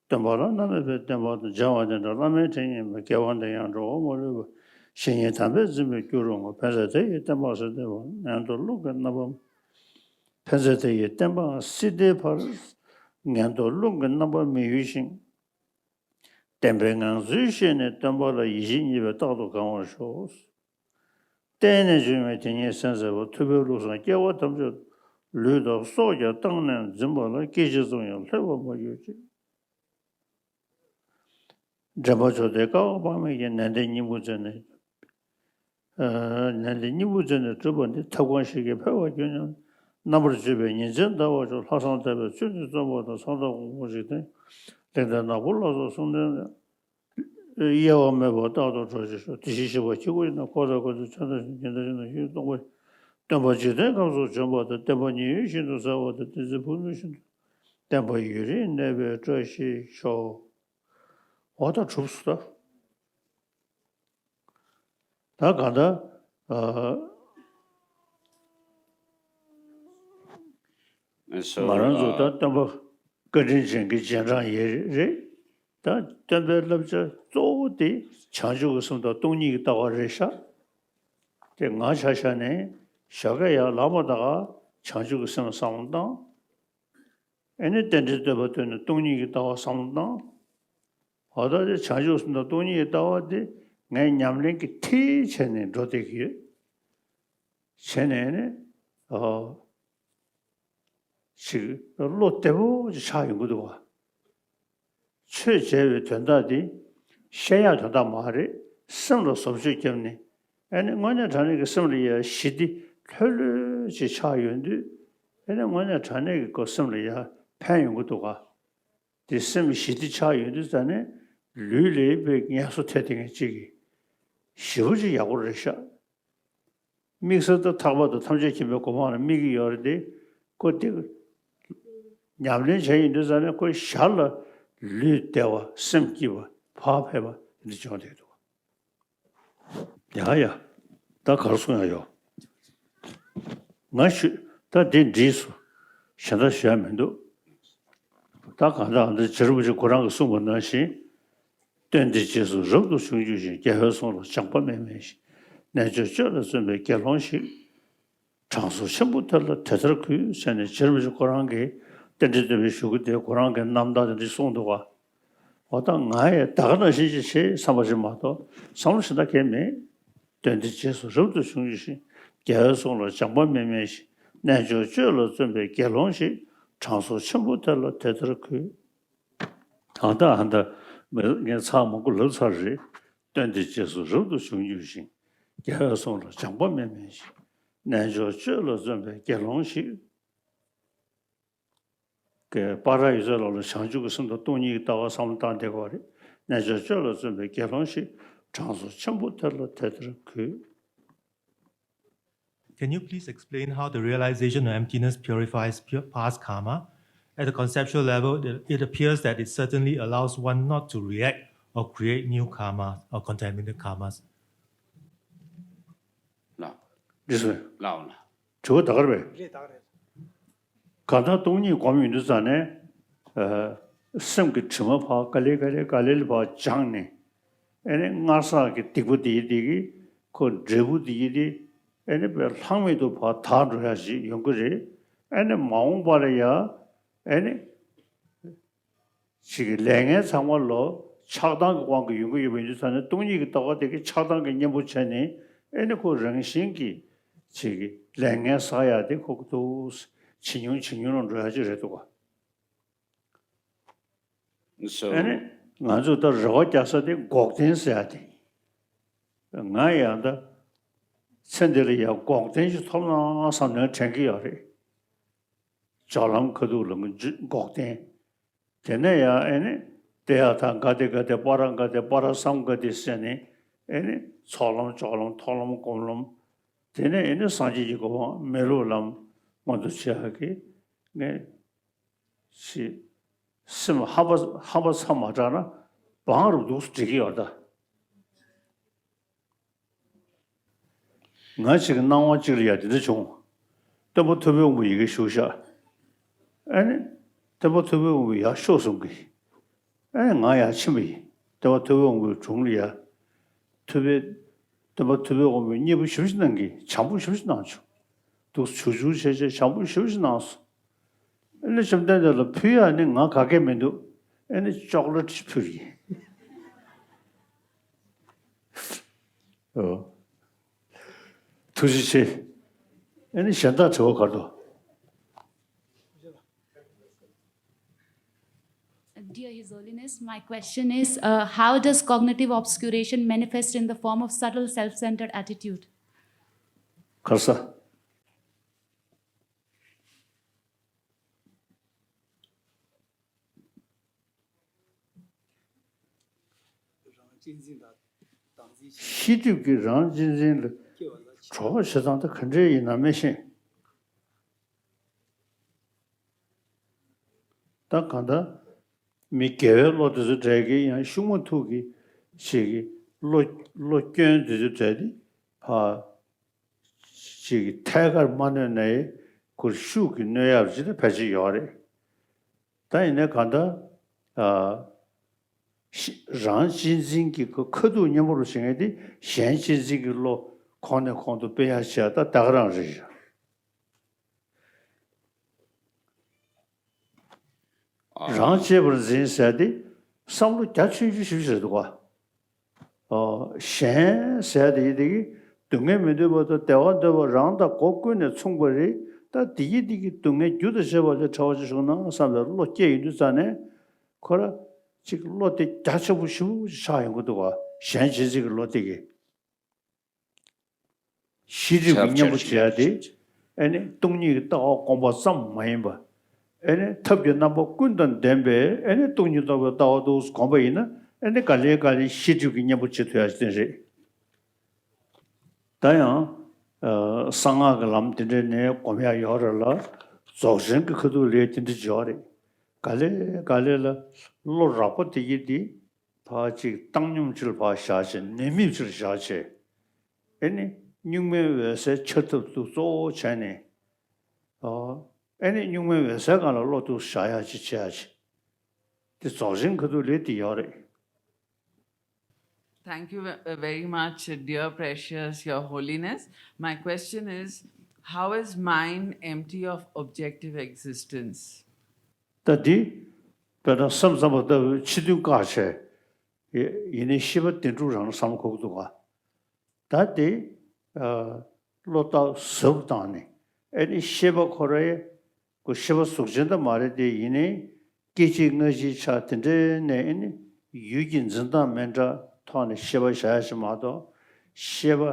སྟོན་པ་ལ་རྣམ་མེད་པའི་བསྟན་པ་དང་། སྦྱང་བ་དེ་འདྲ་བླ་མའི་དྲིན་ཡིན་པས། དགེ་བ་འདི་ཡང་འགྲོ་བ་མ་ལུས་པ། བཤེས་གཉེན་དམ་པས་འཛིན་པའི་རྒྱུ་རུ་བསྔོ། ཕན་མཛད་དེ་ཡི་བསྟན་པའང་སྲིད་མཐའི་བར། ངན་རྟོག་རླུང་གི་རྣམ་པ། ཕན་མཛད་དེ་ཡི་བསྟན་པའང་སྲིད་མཐའི་བར། ངན་རྟོག་རླུང་གི་རྣམ་པར་མི་གཡོ་ཞིང་། བསྟན་པའི་ངང་ཚུལ་ཤེས་ནས་སྟོན་པ་ལ། ཡིད་བཞིན་གཉིས་པས་རྟག་ཏུ་གང་བར་ཤོག། བརྟེན་ནས་བྱུང་བའི་དེ་ཉིད་གསན་མཛད་པ། ཐུབ་པའི་བློ་བཟང་སྐྱེ་བ་ཐམས་ཅད། ལུས་དང་སྲོག་ཀྱང་བཏང་ནས་འཛིན་པ་ལ། སྐད་ཅིག་ཙམ་ཡང་ལྷོད་པར་མ་གྱུར་ཅིག། འདྲེན་པ་མཆོག་དེས་བསྐལ་པ་དཔག་མེད་ཀྱི། ནན་ཏན་སྙིང་པོ་བརྩེ་ནས། ཨ། ནན་ཏན་སྙིང་པོ་བརྩེ་ནས་བསྒྲུབས་པ་འདི། ཐབས་གང་ཞིག་གིས་འཕེལ་བར་འགྱུར་སྙམ། རྣམ་པར་དཔྱོད་པས་ཉིན་མཚན་འདའ་བར་ཤོག། ལྷག་བསམ་དད་པས་ཚུལ་འདི་བརྩམ་པ་དང་། ཕྱག་དང་ཕུང་པོ་འཇིག་རྟེན། ལེགས་ལྡན་ནག་པོ་ལ་སོགས་གསུམ་ལྡན། གཡེལ་བ་མེད་པར་རྟག་ཏུ་གྲོགས་བྱེད་ཤོག། དེ་བཞིན་གཤེགས་པ་ཁྱེད་སྐུ་ཡི་ནང་། འཁོར་དང་འཁོར་ཚོགས་ཆ་ཚང་ཞིང་། ཇི་ལྟར་ཞིག་ན་བཞུགས་སྟོན་པ། སྟོན་པ་འཇིག་རྟེན་ཁམས་སུ་བྱོན་པ་དང་། བསྟན་པ་ཉི་འོད་བཞིན་དུ་གསལ་བ་དང་། བསྟན་འཛིན་ཕུབ་རྡུལ་བཞིན་དུ། བསྟན་པ་ཡུན་རིང་གནས་པའི་བཀྲ་ཤིས་ཤོག། འོ་ད་གྲུབ་སོང་ད། ད་གང་ལྟར། ཨ། ང་རང་ཚོ་ད་སྟོན་པ་བཀའ་དྲིན་ཅན་གྱི་རྗེས་འབྲང་ཡིན་རེད། ད་སྟོན་པའི་བསླབ་བྱ་གཙོ་བོ་དེ་བྱང་ཆུབ་ཀྱི་སེམས་དང་སྟོང་ཉིད་ཀྱི་ལྟ་བ་རེད་ཤག། དེ་ང་ཆ་བཞག་ནས་ཞོགས་ཀས་ཡར་ལངས་པ་དང་བྱང་ཆུབ་ཀྱི་སེམས་བསམ་བློ་བཏང་། ཨེ་ནི་རྟེན་འབྲེལ་བསྟོད་པ་ཐོས་ནས་སྟོང་ཉིད་ཀྱི་ལྟ་བ་བསམ་བློ་བཏང་། འོ་ད་དེ་བྱང་ཆུབ་སེམས་དང་སྟོང་ཉིད་ཀྱི་ལྟ་བ་དེ་ངས་ཉམས་ལེན་གྱི་མཐིལ་བྱས་ནས་འགྲོ་བསྡད་ཀྱི་ཡོད། བྱས་ནས་ནི། ཨོ། ཅིག་བློ་བདེ་པོ་ཅིག་ཆགས་ཡོང་གི་འདུག་བ། ཆོས་བྱས་པའི་དོན་དག་དེ་བཤད་ཡག་དོན་དག་མ་རེད། སེམས་ལ་བཟོ་བཅོས་བརྒྱབ་ནས། ཨ་ནི་དངོས་གནས་དྲང་གནས་ཀྱི་སེམས་ལ་ཡ་ཞི་བདེ་ལྷོད་ལྷོད་ཅིག་ཆགས་ཡོང་དུས། ཨ་ནི་དངོས་གནས་དྲང་གནས་ཀྱི་ཁོ་སེམས་ལ་ཡ་ཕན་ཡོང་གི་འདུག་ག། དེ་སེམས་ཞི་བདེ་ཆགས་ཡོང་དུས་ཙ་ནས་ལུས་ལ་དཔེ་ངལ་གསོ་ཐེབས་བསྡད་མཁན་ཅིག་གིས་ཞེ་པོ་ཅིག་ཡག་པོ་རེད་ཤག། དམིགས་བསལ་དུ་ཐར་པ་དང་ཐམས་ཅད་མཁྱེན་པའི་གོ་འཕང་ལ་དམིགས་ཀྱི་ཡོད་རེད་དེ། ཁོ་དེ་ཉམས་ལེན་བྱས་ཡོང་དུས་ཙ་ནས་ཁོ་ཞར་ལ་ལུས་བདེ་བ་སེམས་སྐྱིད་པ་བག་ཕེབས་པ་དེ་འདྲ་བྱུང་བསྡད་འདུག། ཡ་ཡ། ད་ག་རེ་གསུང་ཡ་ཡོད། ང་ཞུ། ད་འདི་འགྲིག་སོང་། གཞན་དག་ཞུ་ཡ་མི་འདུག། ད་གང་ལྟར་ཨ་ནི་རྗེ་རིན་པོ་ཆེ་ཁོ་རང་གིས་གསུངས་པ་ནང་བཞིན། སྟོན་ཏེ་རྗེས་སུ་རབ་ཏུ་བྱུང་གྱུར་ཅིག། རྒྱལ་བའི་གསུང་ལ་སྦྱངས་པ་མི་དམན་ཞིང་། རྣལ་འབྱོར་སྤྱོད་ལ་བརྩོན་པའི་དགེ་སློང་ཞིག། གྲངས་སུ་ཆེན་པོ་དེ་ལ་དེ་ལྟར་གུས། ཟེར་ནས་རྗེ་རིན་པོ་ཆེ་ཁོ་རང་གིས་རྟེན་འབྲེལ་བསྟོད་པའི་གཞུག་གུ་དེ་ཁོ་རང་གི་རྣམ་ཐར་དེ་འདྲ་གསུངས་འདུག་ག། འོ་ད་ང་ཡང་ད་ག་ནང་བཞིན་ཅིག་བྱེད་བསམ་པ་ཞིག་མ་གཏོགས་བསམ་བློ་ཞེ་དྲག་གང་ཡང་མེད། སྟོན་ཏེ་རྗེས་སུ་རབ་ཏུ་བྱུང་གྱུར་ཅིག། རྒྱལ་བའི་གསུང་ལ་སྦྱངས་པ་མི་དམན་ཞིང་། རྣལ་འབྱོར་སྤྱོད་ལ་བརྩོན་པའི་དགེ་སློང་ཞིག། གྲངས་སུ་ཆེན་པོ་དེ་ལ་དེ་ལྟར་གུས། ཨ་ད་ཨ་ད། ངས་ཚར་མང་པོ་ལབ་ཚར་རེད། སྟོན་ཏེ་རྗེས་སུ་རབ་ཏུ་བྱུང་གྱུར་ཅིག། རྒྱལ་བའི་གསུང་ལ་སྦྱངས་པ་མི་དམན་ཞིང་། རྣལ་འབྱོར་སྤྱོད་ལ་བརྩོན་པའི་དགེ་སློང་ཞིག། པར་ཡོད་ཚད་ལ་ལ་བྱང་ཆུབ་ཀྱི་སེམས་དང་སྟོང་ཉིད་ཀྱི་ལྟ་བ་བསམ་བློ་བཏང་བསྡད་དགོས་པ་རེད། རྣལ་འབྱོར་སྤྱོད་ལ་བརྩོན་པའི་དགེ་སློང་ཞིག། གྲངས་སུ་ཆེན་པོ་དེ་ལ་དེ་ལྟར་གུས། Can you please explain how the realization of emptiness purifies pu- past karma? At the conceptual level, it, it appears that it certainly allows one not to react or create new karma or contaminated karmas. ལགས། འདི་སོ། ལགས་འོང་ལགས། དྲི་བ་ད་ག་རེད་པས། རེད་ད་ག་རེད། གང་ལྟར་སྟོང་ཉིད་སྒོམ་ཡོང་དུས་ཙང་ནས། ཨ། སེམས་ཀྱི་དྲི་མ་ཕར་ག་ལེ་ག་ལེ་ག་ལེ་ལ་ཕར་སྦྱངས་ནས། ཨེ་ནི་སྔར་བསགས་ཀྱི་སྡིག་པ་དེ་ཡི་དེ་གི་ཁོ་འབྲས་བུ་དེ་ཡི་དེ། ཨེ་ནི་དཔེ་ལྷག་མེད་དུ་ཕར་དག་འགྲོ་ཡ་ཞིག་ཡོང་གི་རེད། ཨེ་ནི་མ་འོངས་པ་ལ་ཡ། ཨེ་ནི། ཅིག་གི་ལས་ངན་ཚང་མ་ལོ་ཆགས་སྡང་གི་དབང་གིས་ཡོང་གི་ཡོད་པ་ཡིན་དུས་ཙང་ནས་སྟོང་ཉིད་ཀྱི་ལྟ་བ་དེ་གི་ཆགས་སྡང་གི་གཉེན་པོ་བྱས་ནས། ཨེ་ནི་ཁོ་རང་བཞིན་གྱིས་ཅིག་གི་ལས་ངན་བསགས་ཡ་དེ་ཁོ་གི་འདུག། ཇེ་ཉུང་ཇེ་ཉུང་ལ་འགྲོ་ཡ་ཅིག་རེད་འདུག་ག། So ཨེ་ནི་ང་ཚོས་ད་རེ་བ་རྒྱག་ས་དེ་འགོག་བདེན་ཟེར་ཡ་དེ་ཡིན། ང་ཡང་ད་ཚེ་འདི་ལ་ཡང་འགོག་བདེན་ཞིག་ཐོབ་ན་བསམ་ནས་དྲན་གྱི་ཡོད་རེད། སྦྱོར་ལམ་ཁ་ཐུག་ལ་འགོག་བདེན། དེ་ནས་ཡང་ཨེ་ནི། ཏདྱ་ཐཱ་ག་ཏེ་ག་ཏེ་པཱ་ར་ག་ཏེ་པཱ་ར་སཾ་ག་ཏེ་ཟེར་ནས། ཨེ་ནི། ཚོགས་ལམ་སྦྱོར་ལམ་མཐོང་ལམ་སྒོམ་ལམ། དེ་ནས་ཨེ་ནི་སངས་རྒྱས་ཀྱི་གོ་འཕང་མི་སློབ་ལམ་མངོན་དུ་བྱེད་ཡག་གི་ངས་ ཞེས་སེམས་ཧམ་པ་ཧམ་པ་ཚ་མ་དྲགས་ན་བང་རུ་འདུག་སེ་འགྲིག་གི་ཡོད་ད། ང་ཅིག་སྣང་བ་ཅིག་ལ་ཡ་དེ་འདྲ་བྱུང་། སྟོན་པ་ཐུབ་པའི་དབང་པོ་ཡི་གེ་ཞུ་བཞག་ཨ་ནི། སྟོན་པ་ཐུབ་པའི་དབང་པོ་ཡར་ཤོག་གསུང་གི་ཨ་ནི་ང་ཡར་ཕྱིན་པ་ཡིན། སྟོན་པ་ཐུབ་པའི་དབང་པོའི་དྲུང་ལ་ཡ། ཐུབ་པའི། སྟོན་པ་ཐུབ་པའི་དབང་པོས་མཉེས་པོ་ཞེ་པོ་ཅིག་གནང་གི་བྱམས་པོ་ཞེ་པོ་ཅིག་གནང་བྱུང་། འདུག་བྱུར་བྱུར་བྱས་བྱས་བྱམས་པོ་ཞེ་པོ་ཅིག་གནང་སོང་། ཨ་ནི་བཅོམ་ལྡན་འདས་ལ་ཕུལ་ཡག་ནི་ང་ག་གེ་མི་འདུག་ཨ་ནི་ཅོག་ལེ་ཊི་ཕུལ་གི་ཨོ། ཐུགས་རྗེ་ཆེ། ཨ་ནི་གཞན་དག་དྲི་བ་ག་རེ་འདུག Dear His Holiness, my question is, uh, how does cognitive obscuration manifest in the form of subtle self-centered attitude? ག་ས། རང་གཅེས་འཛིན་དང་བདག་འཛིན་ཤེས་སྒྲིབ་ཀྱིས་རང་གཅེས་འཛིན་ལ་སྐྱེ་བ་ལ་གྲོགས་བྱེད་སྟངས་དེ་ག་འདྲས་ཡིན་ན་མི་ཤེས། ད་གང་ལྟར་མི་དགེ་བའི་བློ་དེ་ཚོ་འདྲ་གི་ཡང་ཤུགས་མ་ཐུག་གི་ཅིག་གི་བློ་བློ་སྐྱོན་དེ་ཚོ་འདྲ་དེ་ཕ་ཅིག་གི་ཐད་ཀར་མ་གནོད་ནའི་ཁོར་ཤུགས་ཀྱིས་གནོད་ཡག་ཅིག་ད་ཕལ་ཆེར་ཡོད་རེད། ད་ཡིན་ནའི་གང་ལྟར་ཨ་ཤི་རང་གཅེས་འཛིན་གྱི་ཁ་ཁ་ཐུག་མཉམ་པོ་རུ་བྱེད་མཁན་དེ་གཞན་གཅེས་འཛིན་གྱི་བློ་གོང་ནས་གོང་དུ་སྤེལ་ཡག་བྱེད་ཡག་ད་ད་ག་རང་རེད། རང་གཅེས་པར་འཛིན་ཟེར་དེ་བསམ་བློ་རྒྱ་ཆུང་ཆུང་ཞིག་རེད་འདུག་ག་ཨོ། གཞན་ཟེར་དེ་ཡི་དེ་གི་སྡུག་བསྔལ་མི་འདོད་པ་དང་བདེ་བ་འདོད་པ་རང་དང་སྒོ་ཀུན་ནས་མཚུངས་པ་རེད། ད་དེ་ཡི་དེ་གི་སྡུག་བསྔལ་རྒྱུ་དང་བཅས་པ་ལས་ཕྲ་བ་ཅིག་བྱུང་ན་བསམ་པའི་བློ་སྐྱེ་ཡོང་དུས་ཙ་ནས་ཁོ་ར་ཅིག་བློ་དེ་རྒྱ་ཆེན་པོ་ཞེ་པོ་ཅིག་ཆགས་ཡོང་གི་འདུག་ག་གཞན་གཅེས་འཛིན་གྱི་བློ་དེ་གི། ཤེས་སྒྲིབ་ཀྱི་གཉེན་པོ་བྱེད་ཡ་དེ་ཨེ་ནི་སྟོང་ཉིད་ཀྱི་ལྟ་བ་སྒོམ་པ་ཙམ་མ་ཡིན་པ། ཨེ་ནི་ཐབས་ཀྱི་རྣམ་པ་ཀུན་དང་ལྡན་པའི་ཨེ་ནི་སྟོང་ཉིད་རྟོགས་པའི་ལྟ་བ་དུ་སྒོམ་པ་ཡིན་ན་ཨེ་ནི་ག་ལེ་ག་ལེ་ཤེས་སྒྲིབ་ཀྱི་གཉེན་པོ་བྱེད་ཐུབ་ཡ་ཅིག་རེད། ད་ཡང་གསང་སྔགས་ཀྱི་ལམ་དེ་འདྲའི་ནས་སྒོམ་ཡ་ཡོད་རེད་ལ། རྫོགས་ཆེན་གྱི་ཁ་ཐུག་ལས་དེ་འདྲ་ཡོད་རེད། ག་ལེ་ག་ལེ་ལ་བློ་རགས་པ་དེ་གྱིས་དེ། ཕར་ཅིག་བཏང་སྙོམས་ཅིག་ལ་ཕར་བཞག་བྱས་ནུས་མེད་ཅིག་ལ་བཞག་བྱས། ཨེ་ནི་གཉུག་མའི་འོད་གསལ་འཆར་ཐབས་དུ་གཙོ་བོ་བྱས་ནས། ཨོ། ཨེ་ནི་གཉུག་མའི་འོད་གསལ་སྒང་ལ་བློ་དུ་བཞག་ཡག་ཅིག་བྱེད་ཡག་ཅིག་དེ་རྫོགས་ཆེན་ཁ་ཐུག་ལས་དེ་ཡོད་རེད། Thank you ve- uh, very much, dear precious, your holiness. My question is, how is mind empty of objective existence? ད་འདི་དཔེར་ན་བསམ་བསམ་པ་ལྟ་བུའི་ཕྱི་དོན་བཀག་བྱས། ཡེ་ཡིན་ནའི་ཤེས་པ་བདེན་གྲུབ་རང་བསམ་བློ་འཁོར་གྱི་འདུག་ག་ད་དེ་ཨ་བློ་བརྟག་ཟབ་བཏང་ནས་ཨེ་ནི་ཤེས་པ་ཁོ་རའི་ཁོ་ཤེས་པ་གཟུགས་ཅན་དུ་མ་རེད་དེ་ཡིན་ནའི་སྐད་ཅིག་སྔ་ཕྱིའི་ཆ་དེ་འདྲའི་ནས་ཨེ་ནི་ཡུལ་གྱི་འཛིན་སྟངས་མི་འདྲ་ཐོག་ནས་ཤེས་པ་བཞག་ཡ་ཞིག་མ་གཏོགས་ཤེས་པ་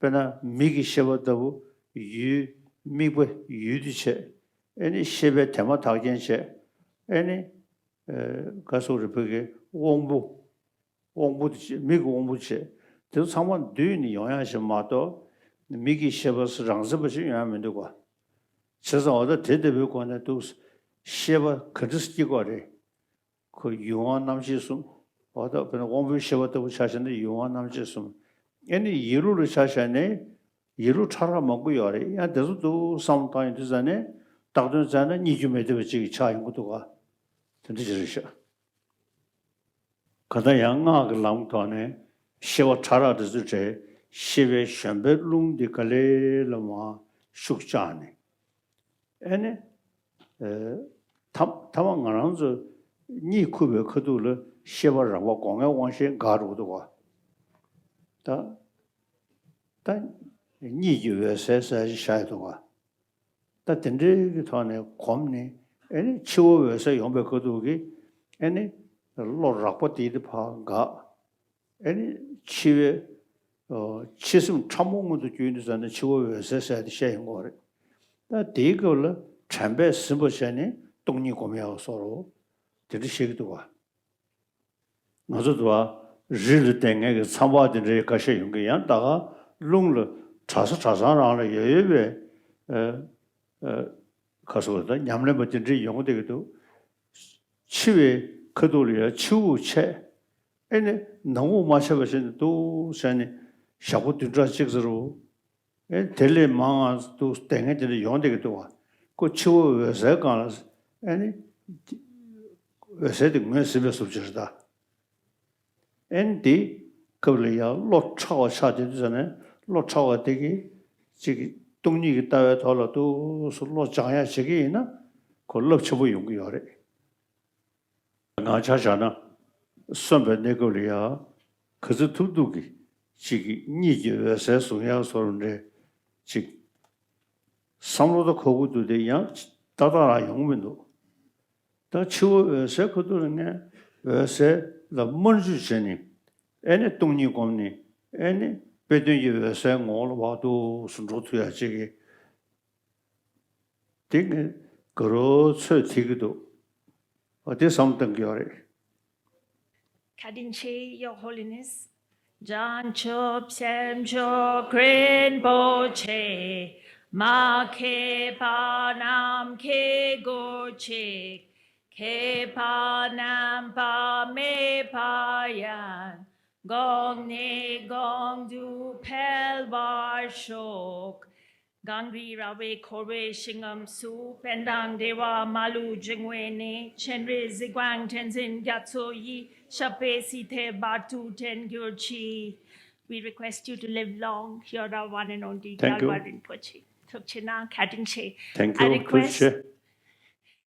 དཔེར་ན་མིག་གི་ཤེས་པ་ལྟ་བུ་ཡུལ་དམིགས་པ་ཡུལ་དུ་བྱས། ཨེ་ནི་ཤེས་པའི་དེ་མ་ཐག་རྐྱེན་བྱས། ཨེ་ནི་ཨེ་ག་སོགས་རེ་བོད་ཀྱི་དབང་པོ། དབང་པོ་དེ་བྱས་མིག་གི་དབང་པོ་བྱས། དེ་ཚོ་ཚང་མ་འདུས་ནས་ཡོང་ཡག་ཞིག་མ་གཏོགས། མིག་གི་ཤེས་པ་རང་འཛིན་པ་ཞིག་ཡོང་ཡག་མི་འདུག་ག་བྱས་ཙང་འོ་ད་དེ་ལྟ་བུའི་སྒོ་ནས་འདུག་ཤེས་པ་ག་འདྲ་སྐྱེ་དགོས་རེད། ཁོ་ཡུལ་དབང་རྣམ་ཤེས་གསུམ། འོ་ད་དཔེར་ན་དབང་པོའི་ཤེས་པ་ལྟ་བུ་ཆ་བཞག་ན་ཡུལ་དབང་རྣམ་ཤེས་གསུམ། ཨེ་ནི་ཡིད་བློ་ལ་ཆ་བཞག་ནས། ཡིད་བློ་ཕྲ་རགས་མང་པོ་ཡོད་རེད། ཡང་དེ་ཚོ་འདུག་བསམ་བློ་བཏང་ཡོང་དུས་ཙ་ནས་བཏགས་དོན་བཙལ་ན་རྙེད་རྒྱུ་མེད་བསྡད་པ་ཅིག་ཆགས་ཡོང་གི་འདུག་ག་དེ་འདྲ་ཅིག་རེད་ཤག་ག་ད་ཡང་སྔགས་ཀྱི་ལམ་ཐོག་ནས་ཤེས་པ་ཕྲ་རགས་དེ་ཚོ་བྲལ། ཤེས་པའི་བཞོན་པའི་རླུང་འདི་ག་ལེ་ལ་མར་ཤུགས་བཅག་ནས། ཨེ་ནི། ཨེ། ཐ་ཐ་མ་ང་རང་ཚོ་གཉིད་ཁུག་པའི་ཁ་ཐུག་ལ་ཤེས་པ་རགས་པ་སྒོ་ལྔའི་དབང་ཤེས་འགག་འགྲོ་གི་འདུག་ག་ད། ད། གཉིད་ཀྱི་འོད་གསལ་གསལ་ཞིག་ཤར་ཡོང་གི་འདུག་ག་ད་དེ་འདྲའི་གི་ཐོག་ནས་གོམས་ནས་ཨེ་ནི་འཆི་བ་འོད་གསལ་ཡོང་པའི་ཁ་ཐུག་གི་ཨེ་ནི་བློ་རགས་པ་དེ་དེ་ཕར་འགག་ཨེ་ནི་འཆི་བའི་ཨོ་འཆི་སེམས་ཕྲ་མོ་མངོན་དུ་གྱུར་ཡོང་དུས་ཙ་ན་འཆི་བ་འོད་གསལ་ཟེར་ཏེ་བཤད་ཡོང་གི་རེད། ད་དེའི་སྐབས་ལ་དྲན་པས་ཟིན་པར་བྱས་ནས་སྟོང་ཉིད་སྒོམ་ཡག་སོགས་རོ། དེ་འདྲ་བཤད་ཀྱི་འདུག་ག་ང་ཚོ་དུ་བ་རི་ལ་བསྡད་མཁན་གྱི་མཚམས་པ་དེ་འདྲའི་ཁ་ཤས་ཡོང་གི་ཡང་ད་ག་རླུང་ལ་གྲྭ་ས་གྲྭ་ཚང་རང་ལ་ཡོད་ཡོད་པའི་ཨ། ཨ། ཁ་སོ་ད་ཉམས་ལེན་པ་དེ་འདྲའི་ཡོང་བསྡད་ཀྱི་འདུག་འཆི་བའི་ཁ་ཐུག་ལ་ཡང་འཆི་འོ་ཆད། ཨེ་ནི་ནང་འོ་མ་ཆད་པ་བྱས་ནས་འདུག་བྱས་ནས་ཞག་པོ་བདུན་ཕྲག་གཅིག་ཙམ་རུ། ཨེ་དེ་ལས་མང་ང་འདུག་བསྡད་མཁན་དེ་འདྲ་ཡོང་བསྡད་ཀྱི་འདུག་བ། ཁོ་འཆི་བ་འོད་གསལ་སྒང་ལ་ཨེ་ནི་འོད་གསལ་དེ་ངོས་ཟིན་པའི་བཟོ་བྱེད་རེད་ད། ཨེ་ནི་དེ་སྐབས་ལ་ཡང་བློ་ཕྲ་བ་ཆགས་བསྡད་དུས་ཙ་ནས་བློ་ཕྲ་བ་དེ་གིས་ཅིག་སྟོང་ཉིད་ཀྱི་ལྟ་བའི་ཐོག་ལ་འདུག་སེ་བློ་སྦྱང་ཡག་བྱེད་ཀྱི་ཡིན་ན་ཁོ་རླབས་ཆེན་པོ་ཡོང་གི་ཡོད་རེད། ང་ཆ་བཞག་ན་གསོན་པའི་གནས་སྐབས་ལ་ཡང་ག་ཚོད་ཐུབ་ཐུབ་ཀྱིས་ཅིག་གཉིད་ཀྱི་འོད་གསལ་བཟུང་ཡག་བཟོ་འདྲ་ཅིག་བསམ་བློ་ད་འཁོར་གྱི་འདུག་དེ་ཡང་ཏག་ཏག་རང་ཡོང་གི་མི་འདུག་ད་འཆི་བ་འོད་གསལ་ཁ་ཐུག་ལ་ངས་འོད་གསལ་ལ་མར་འཇུ་བྱས་ནས་ཨེ་ནི་སྟོང་ཉིད་བསྒོམས་ནས་ཨེ་ནི་དཔེ་དོན་གྱི་འོད་གསལ་ངོ་བོ་ལ་བག་འདུག་སེ་འགྲོ་ཐུབ་ཡག་ཅིག་གི། དེ་ངས་དགའ་རབ་ཚོད་ཐིག་གི་འདུག་འོ་དེ་བསམ་བཏང་གི་ཡོད་རེད། བཀའ་དྲིན་ཆེ། Your Holiness. བྱང་ཆུབ་སེམས་མཆོག་རིན་པོ་ཆེ། མ་མཁས་པ་རྣམས་མཁས་དགོས་ཅིག་མཁས་པ་རྣམ་པ་མེད་པ་ཡང་། གོང་ནས་གོང་དུ་འཕེལ་བར་ཤོག་གངས་རི་ར་བས་བསྐོར་བའི་ཞིང་ཁམས་སུ། དཔལ་དང་བདེ་བ་མ་ལུས་འབྱུང་བའི་གནས། སྤྱན་རས་གཟིགས་དབང་ཐུགས་འཛིན་རྒྱ་མཚོ་ཡི། ཞབས་པད་སྲིད་མཐའི་བར་དུ་བརྟན་གྱུར་ཅིག We request you to live long. You're our one and only Thank you. Galwa Rinpoche. ཐུགས་རྗེ་གནང་། བཀའ་དྲིན་ཆེ། Thank I you. request ཐུགས་རྗེ་ཆེ།